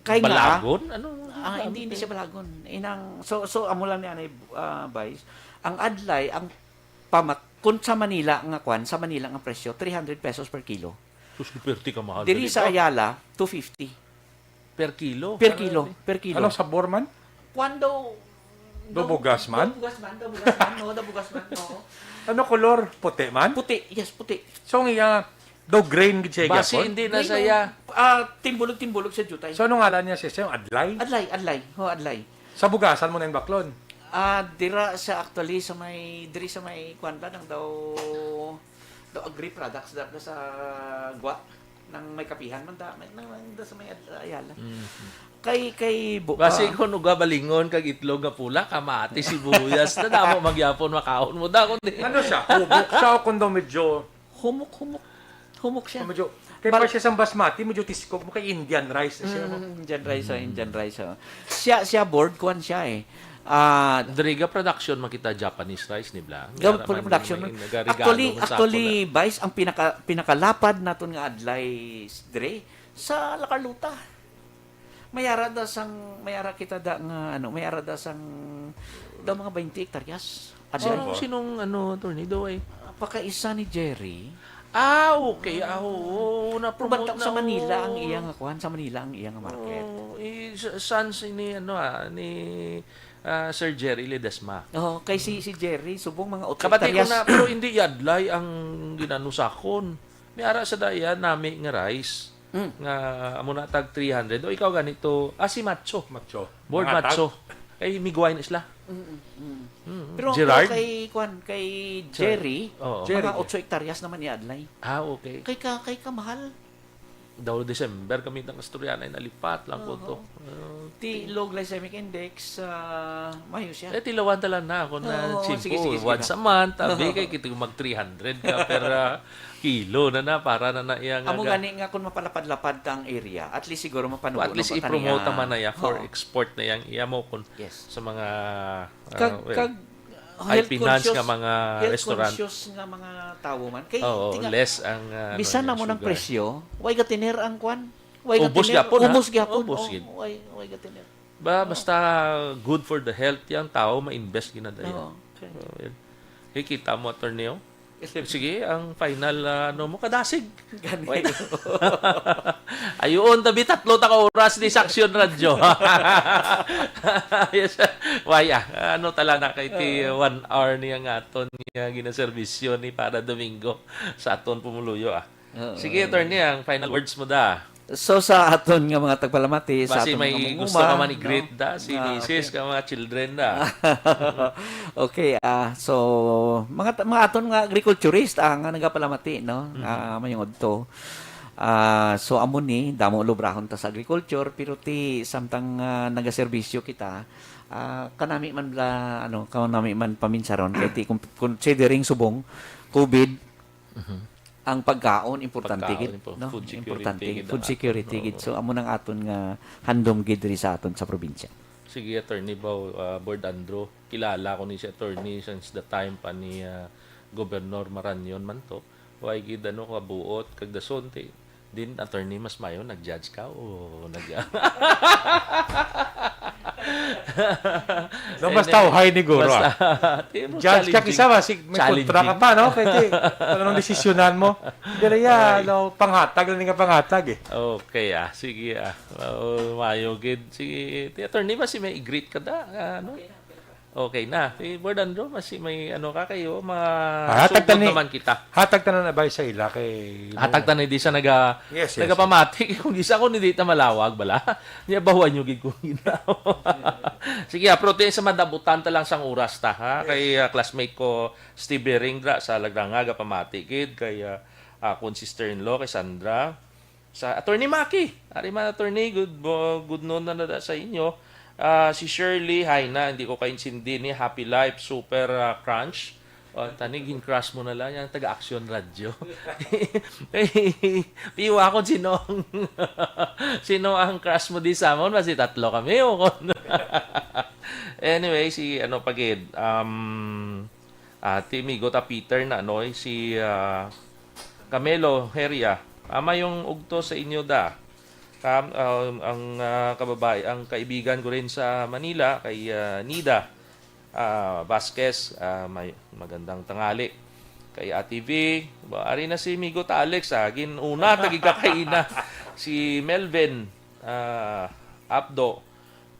Kay nga, Balagon? Ano? ah, hindi, hindi siya balagon. Inang, so, so, amo lang ni Anay, ah, Vice. Ang adlay, ang pamak-, kung sa Manila nga kwan, sa Manila nga presyo, three hundred pesos per kilo. Sus, perte ka mahal Diri dali sa to. Ayala, two fifty. Per kilo? Per Ano kilo, ni? per kilo. Anong sabor man? Kwan daw, Do daw, bugas man? daw bugas man, daw bugas man, no, daw bugas man, no. Ano kolor? Puti man? Puti, yes, puti. So, ang iya, daw grain gid siya Basi gyapon? hindi na Grain, saya. no. Ah, timbulog-timbulog sa jutay. So, anong ngalan niya, sister? Adlay? Adlay, adlay. Ho, adlay. Sa bugasan mo na yung baklon? Ah, dira sa, actually, sa may, diri sa may, kwan ba, nang daw, daw agri products, da, da sa Gwa, nang may kapihan man, da, may, nang, nang, da sa may Ad-, Ayala. Mhm. Kay, kay, bu-, Basi ah, kung uga balingon kag itlog nga pula, kamati, sibuyas, na damo magyapon makaon mo da, kundi Ano siya? Hubok siya o kung daw medyo Humok, humok. Humok siya. Medyo, kay Bal- pa siya sa basmati, medyo tiskog mo kay Indian rice na siya, no? Mm, Indian rice, oh, Mm. Indian rice, oh. Siya, siya, board, kuwan siya, eh. Ah, Diri ga production makita Japanese rice ni Bla. Ga May ara man production. may nagaregalo Actually, man sa actually, ako na. Vice, ang pinaka-, pinakalapad naton nga adlay, dre, sa La Carlota. May ara da sang, may ara kita da nga, ano, may ara da sang, daw mga twenty hektaryas. Adlay. Sinong, Ano? sinong, ano, attorney? Daw ay Pakaisa ni Jerry. Ah, okay. Ah, oo. Na-promote Bantang sa na, Manila ang oo. iya nga kuwan, sa Manila ang iya nga market. Oo, eh, sa-, saan si ni, ano, ah, ni, ah, Sir Jerry Ledesma? Oh, kay si, si Jerry, subong mga otso Kabati ko hektaryas. na, pero hindi yadlay ang ginanusakon. May ara sa daya, nami nga rice. Mm. Nga, amo na tag three hundred. O, ikaw ganito, ah, si Macho. Macho. Board Nangatag. Macho. Kay migway na sila. Mm, mm. Mm. Pero, Gerard? pero kay, kwan, kay Sorry. Jerry, Oo. mga Jerry. otso hektaryas naman ni Adlay. Ah, okay. Kay ka, kay ka mahal. daw December kami nang istorya na nalipat lang ko to. Oo. Ah, Ti ti- low glycemic index, ah, mayo siya. Eh, tilawan ta lang na ako na Oo, tsimpo, sige, sige, sige once na. a month, abi, Oo. kay kita mag three hundred ka per, ah, kilo na na, para na na iya nga Amo ga- gani nga kung mapalapad-lapad ta ang area, at least siguro mapanubo At least na ba ta i-promote niya. naman na iya for Oo. export na yang iya mo kung Yes. sa mga, ah, Kag, well, kag, high health finance conscious, nga mga health restaurant. conscious nga mga tawo man. Kay, Oo, tinga, less ang, ah, ano bisan niya, na mo ng sugar. presyo, way gatiner ang kwan. Way Ubos gatiner, gyapon, ha? ubos gyapon. Ubos Oh, gid. way, way gatiner. Ba, Oo. basta good for the health yang tao, ma-invest ginadaya. Oo, okay. So, yun. Kikita mo, attorney, oh. Sige, ang final, ah, ano mo, kadasig. Gani. Wait. Ayun, tabi, tatlo ta ka oras ni sa Aksyon Radyo. Yes. Why, ah? Ano tala na kay ti Oo. one hour niya nga aton nga ginaservisyo ni para Domingo sa aton pumuluyo, ah. Oo. Sige, attorney, ang final words mo da. So, sa aton nga mga tagpalamati, sa Basi aton may mga gusto ka manguma, man i-greet no? da, si Ah, misis, okay. ka mga children da. Okay, ah, so, mga ta-, mga aton nga agriculturist, ah, nga nagapalamati, no? Mhm. Ah, mayong udto. Ah, so, amo ni, damo lubrahon ta sa agriculture, pero ti, samtang, ah, nagaserbisyo kita, ah, kanami man bla-, ano, kanami man paminsaron, kay ti, kung considering subong, covid, Mhm. ang pagkaon, importante Pagkaon, gid, impo-, no? food security Importante. gid Food ang security aton, gid. oo. So, amo nang aton nga handom gid diri sa aton sa probinsya. Sige, Attorney Bao, ah, Board Andrew, kilala ko ni si Attorney since the time pa ni, ah, Governor Marañon man to. Way gid, ano, kabuot, kag dason, ti, din, Attorney, mas mayo, nag-judge ka o nag- No, mas Hindi. tawhay ni Guro, Basta, ah. ti, no, Judge ka, challenging. kisa ba, si, may Challenging. kontra ka pa, no? Kaya ti, ano nang desisyonan mo? Pero ya, Ay. no, panghatag lang nga panghatag, eh. Okay, ah. Sige, ah. Oh, mayo gid. Sige, ti, attorney, basi may i-greet ka da, ano? Okay na, okay na. Okay na. Ti, Board Andrew, basi may ano ka kayo, Ah, hatag masugod tani, naman kita. hatag tanan na ba sa ila kay Hatag tani di sa naga-, Yes, yes, nagapamati. Kung isa ko ni di ta malawag, bala. Niya, bahuan nyo gid kung ginawa. Sige, ah, pero ti, sa madabutan ta lang sang oras ta, ha? Yes. Kay, ah, classmate ko, Steve Bering, dra, sa Lagrangaga, pamati gid. Kay, ah, akon sister-in-law, kay Sandra. Sa Attorney Maki. Ari man, Attorney, good, bo-, good noon na nada sa inyo. Ah, si Shirley, hi na, hindi ko kaintindi ni Happy Life, Super, ah, Crunch. O, tani, gin-crush mo na lang yung taga-Action Radio. Piwa ko, sino ang, sino ang crush mo di sa amon? Basi tatlo kami, o kon-, Anyway, si ano pa gid, um, ah, ti migo ta Peter na, no? Si, ah, Camelo Heria, ah, mayong ugto sa inyo da. Kam-, ah, ang, ah, kababae, ang kaibigan ko rin sa Manila, kay, ah, Nida, ah, Vasquez, ah, may magandang tangali. Kay Ate V, ba, ari na si Migo ta Alex, ah, gin-una, tagi kakaina. Si Melvin, ah, Apdo,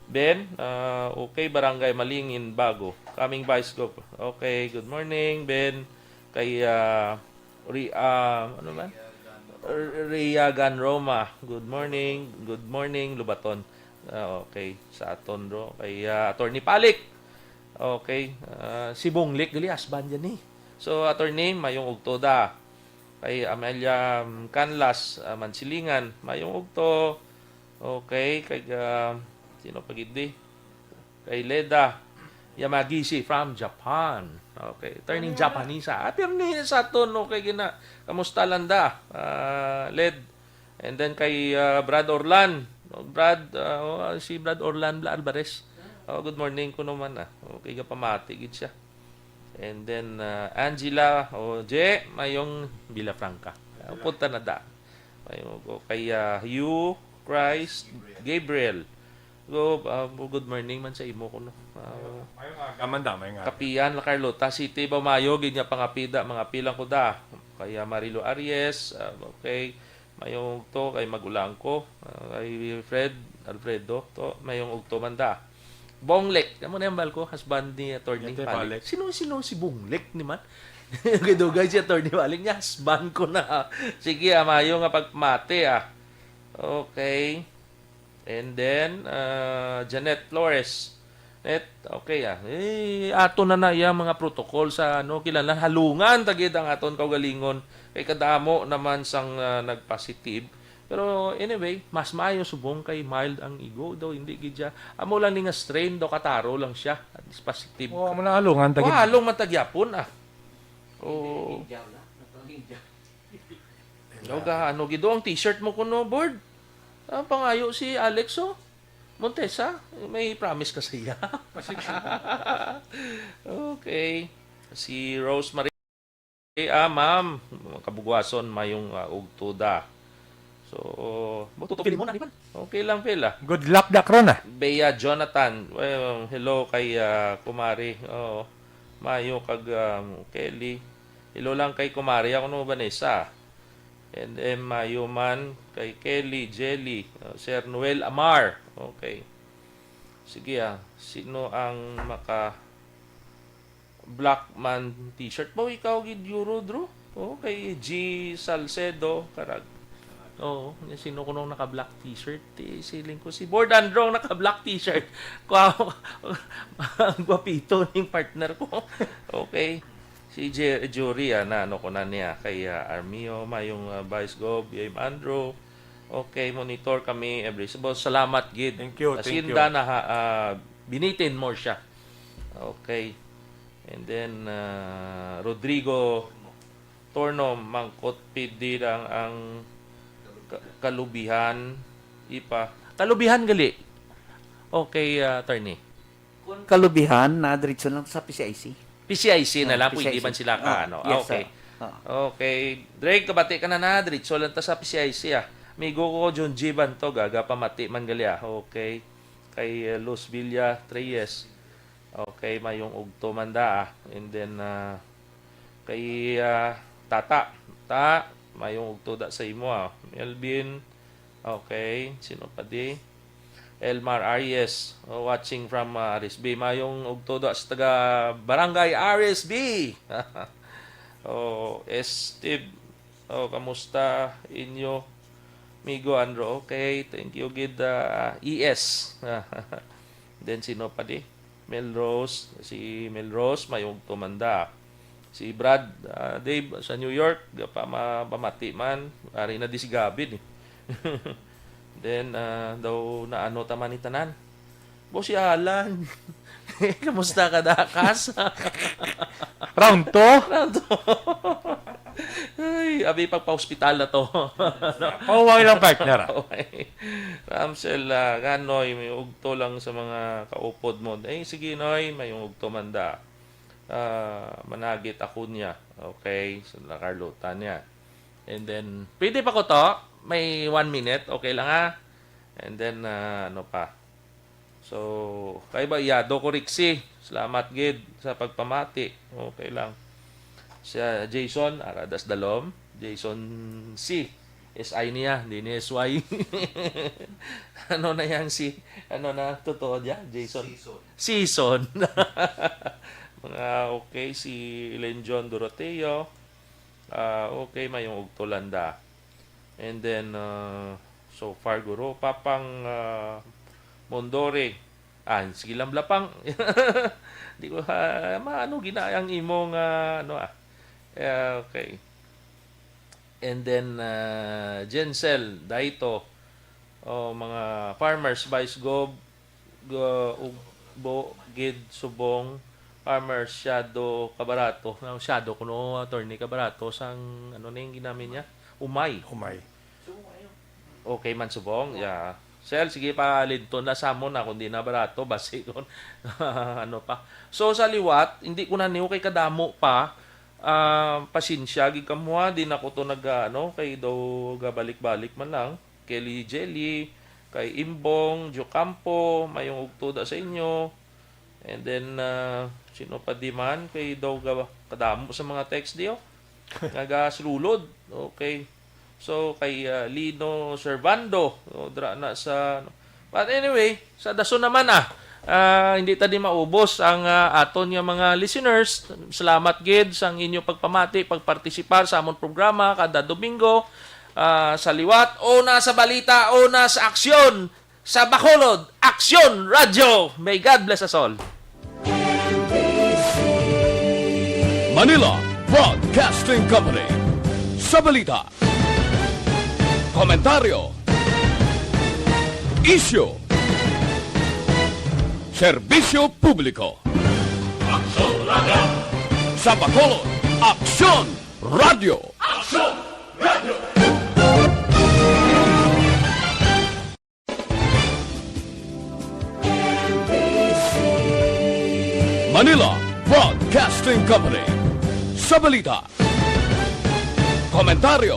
Ben, ah, okay, Barangay Malingin, Bago. Coming Vice Gov. Okay, good morning, Ben. Kay, ah, Ri-, ah, ano man? R-, Riagan Roma. Good morning. Good morning, Lubaton. Ah, okay. Sa aton, bro. Kay, ah, Attorney Palik. Okay. Ah, si Bunglik, gali, husband yan eh. So, Attorney, mayong ugto da. Kay Amelia, um, Canlas, ah, Mansilingan, mayong ugto. Okay, kay, ah, sino pa gid di? Kay Leda Yamagishi from Japan. Okay, turning Ano? Japanese, ah. Ah, pero ni sa aton, okay, gina. Kamusta lang da? Ah, Led. And then kay, ah, Brad Orlan. Oh, Brad, ah, oh, si Brad Orlan Bla Alvarez. Oh, good morning ko naman, ah. Okay, ka pamati gid siya. And then, ah, Angela, oh, Je, mayong Villafranca. Ah, punta na da. Mayong, oh, kay, ah, Hugh, Christ, Gabriel. Go, ah, good morning man sa imo kuno. Ah, Mayong aga man da, mayong aga. Kapian, La Carlota City, ba mayo gid nga pangapida, mga pilang ko da. Kay, ah, Marilo Aries, ah, okay. Mayong ugto kay magulang ko, ah, kay Fred Alfredo, to, mayong ugto man da. Bonglek, amo na yung bal ko, husband ni Attorney Yan, Palik. Palik. Sino, sino si Bonglek ni man? Dugay-dugay si Attorney Palik niya, husband ko na. Sige, ah, mayo nga pagmati, ah. Okay. And then, uh, Janet Flores. Net, okay, ah. Eh, ato na na iya mga protocol sa, ano, kinahanglan halungan ta gid ang aton kaugalingon. Kay kadamo naman sang, uh, nagpositive. Pero anyway, mas maayo subong kay mild ang igo daw, hindi gid siya. Amo lang ni nga strain daw, kataro lang siya. At least positive. Oh, amo na alungan tagid. Wa, along man tagyapon, ah. Oo. India na. Nagpang-India. Ano ga, ano gido ang t-shirt mo kuno, Board? Ah, pangayo si Alex, oh. Montesa, may promise ka sa iya. Okay. Si Rosemary, ah, ma'am, kabugwason, mayong, ah, ugtuda. So, buto to, Filimon, ano ba? Okay lang, Phil, ah. Good luck, Dakron, ah. Bea Jonathan, well, hello kay, ah, Kumari. Oo. Mayo kag, um, Kelly. Hello lang kay Kumari. Ako no, Vanessa. And M. Mayo man kay Kelly, Jelly, uh, Sir Noel Amar. Okay. Sige, ah. Sino ang maka Black Man t-shirt? Ba, ikaw gid, Euro, Drew? Oh, kay G Salcedo, karag. Oo, sino kuno naka-black t-shirt? Eh, siling ko, si Board Androng naka-black t-shirt. Kwa, guwapito ning partner ko. Okay. Si Je- Jury, ah, na ano ko na niya, kay, ah, Armio, mayong, ah, Vice Gov, Yay Andrew. Okay, monitor kami every. So, salamat gid. Thank you, thank Hacienda you. Na, ha, ah, binitin mo siya. Okay. And then, ah, Rodrigo Torno, mangkot pidi lang ang ka- kalubihan, ipa. Kalubihan gali. Okay, ah, attorney. Kung kalubihan, na diretso lang sa P C I C. P C I C na Ah, lang, pwede P C I C. man sila ka, Ah, ano. yes, Okay. sir. Ah. Okay. Drake, kabati ka na na, diretso lang ta sa P C I C, ah. Amigo ko, John G Banto, gaga pamati man gali, ah. Okay. Kay, eh, Luz Villa Reyes. Okay, mayong ugto man da, ah. And then, ah, kay, ah, Tata. Ta, mayong ugto da sa imo, ah. Melvin. Okay, sino pa di? Elmar Aries, oh, watching from, ah, Aris B. Mayong ugto da sa taga Barangay Aris B. Oh, S. Steve, oh, kamusta inyo? Migo Andro, okay. Thank you gid, ah, E S. Then sino pa di? Melrose, si Melrose, mayong tumanda. Si Brad, ah, Dave, sa New York, pa ma- pamati man. Ari na di si Gavin, eh. Then, ah, daw naano ta man ni tanan. Bo, si Alan. Kamusta ka, Dakas? Round two? Round two. Ay, abi, pagpa-hospital na to. Pauway lang, partner, ah. Okay. Ramsel, ah, Ganoy, may ugto lang sa mga kaupod mo. Eh, sige, Noy, may ugto man da. Ah, managit ako niya. Okay, so nakarlutan niya. And then, pwede pa ko to? May one minute. Okay lang, ha? And then, ah, ano pa? So, kay ba, Yado ko, Rixie. Salamat gid sa pagpamati. Okay lang. Siya, Jason, Aradas Dalom. Jason C. S I niya, hindi ni S Y. Ano na yang si, ano na, totoo niya? Jason. Season. Mga okay, si Len John Doroteo. Ah, okay, mayong ugto lang da. And then, ah, so far, guro, Papang, ah, Mondore. Ah, sige lang, Blapang. Di ko, ah, maano, ginayang imo nga, ano, ah. Yeah, okay. And then, ah, Jensel, Daito, oh, mga farmers, Vice Gov, go, ug, bo, gid, subong, farmers, Shadow, Kabarato. Now, Shadow, kuno, Attorney Kabarato, sang, ano na yung ginamit niya? Umay. Umay. Okay man subong, yeah. Sel, sige pa, linton na sa mo na, kung di na barato, basi kung ano pa. So, sa liwat, hindi ko na niyo kay kadamo pa. Ah, pasensya, gid kamo ha, di na ko to nag, ano, kay daw gabalik-balik man lang. Kelly Jelly, kay Imbong, Jocampo, mayong ugto da sa inyo. And then, ah, sino pa di man, kay daw ga-, kadamo sa mga text di, oh. Nagasulod. Okay. So, kay, ah, Lino Servando, oh, dra na sa, ano. But anyway, sa dason naman, ah, ah, hindi ta di maubos ang, ah, aton nga mga listeners. Salamat gid sang inyo pagpamati, pagpartisipar sa amon programa kada Domingo. Ah, sa liwat, una sa balita, una sa aksyon, sa Bacolod, Aksyon Radyo. May God bless us all. Manila Broadcasting Company. Sa balita, Komentaryo. Isyu. Serbisyo publiko. Aksyon Radio. Sa Bacolod, Aksyon Radio. Aksyon Radio. Manila Broadcasting Company. Sa balita, komentaryo,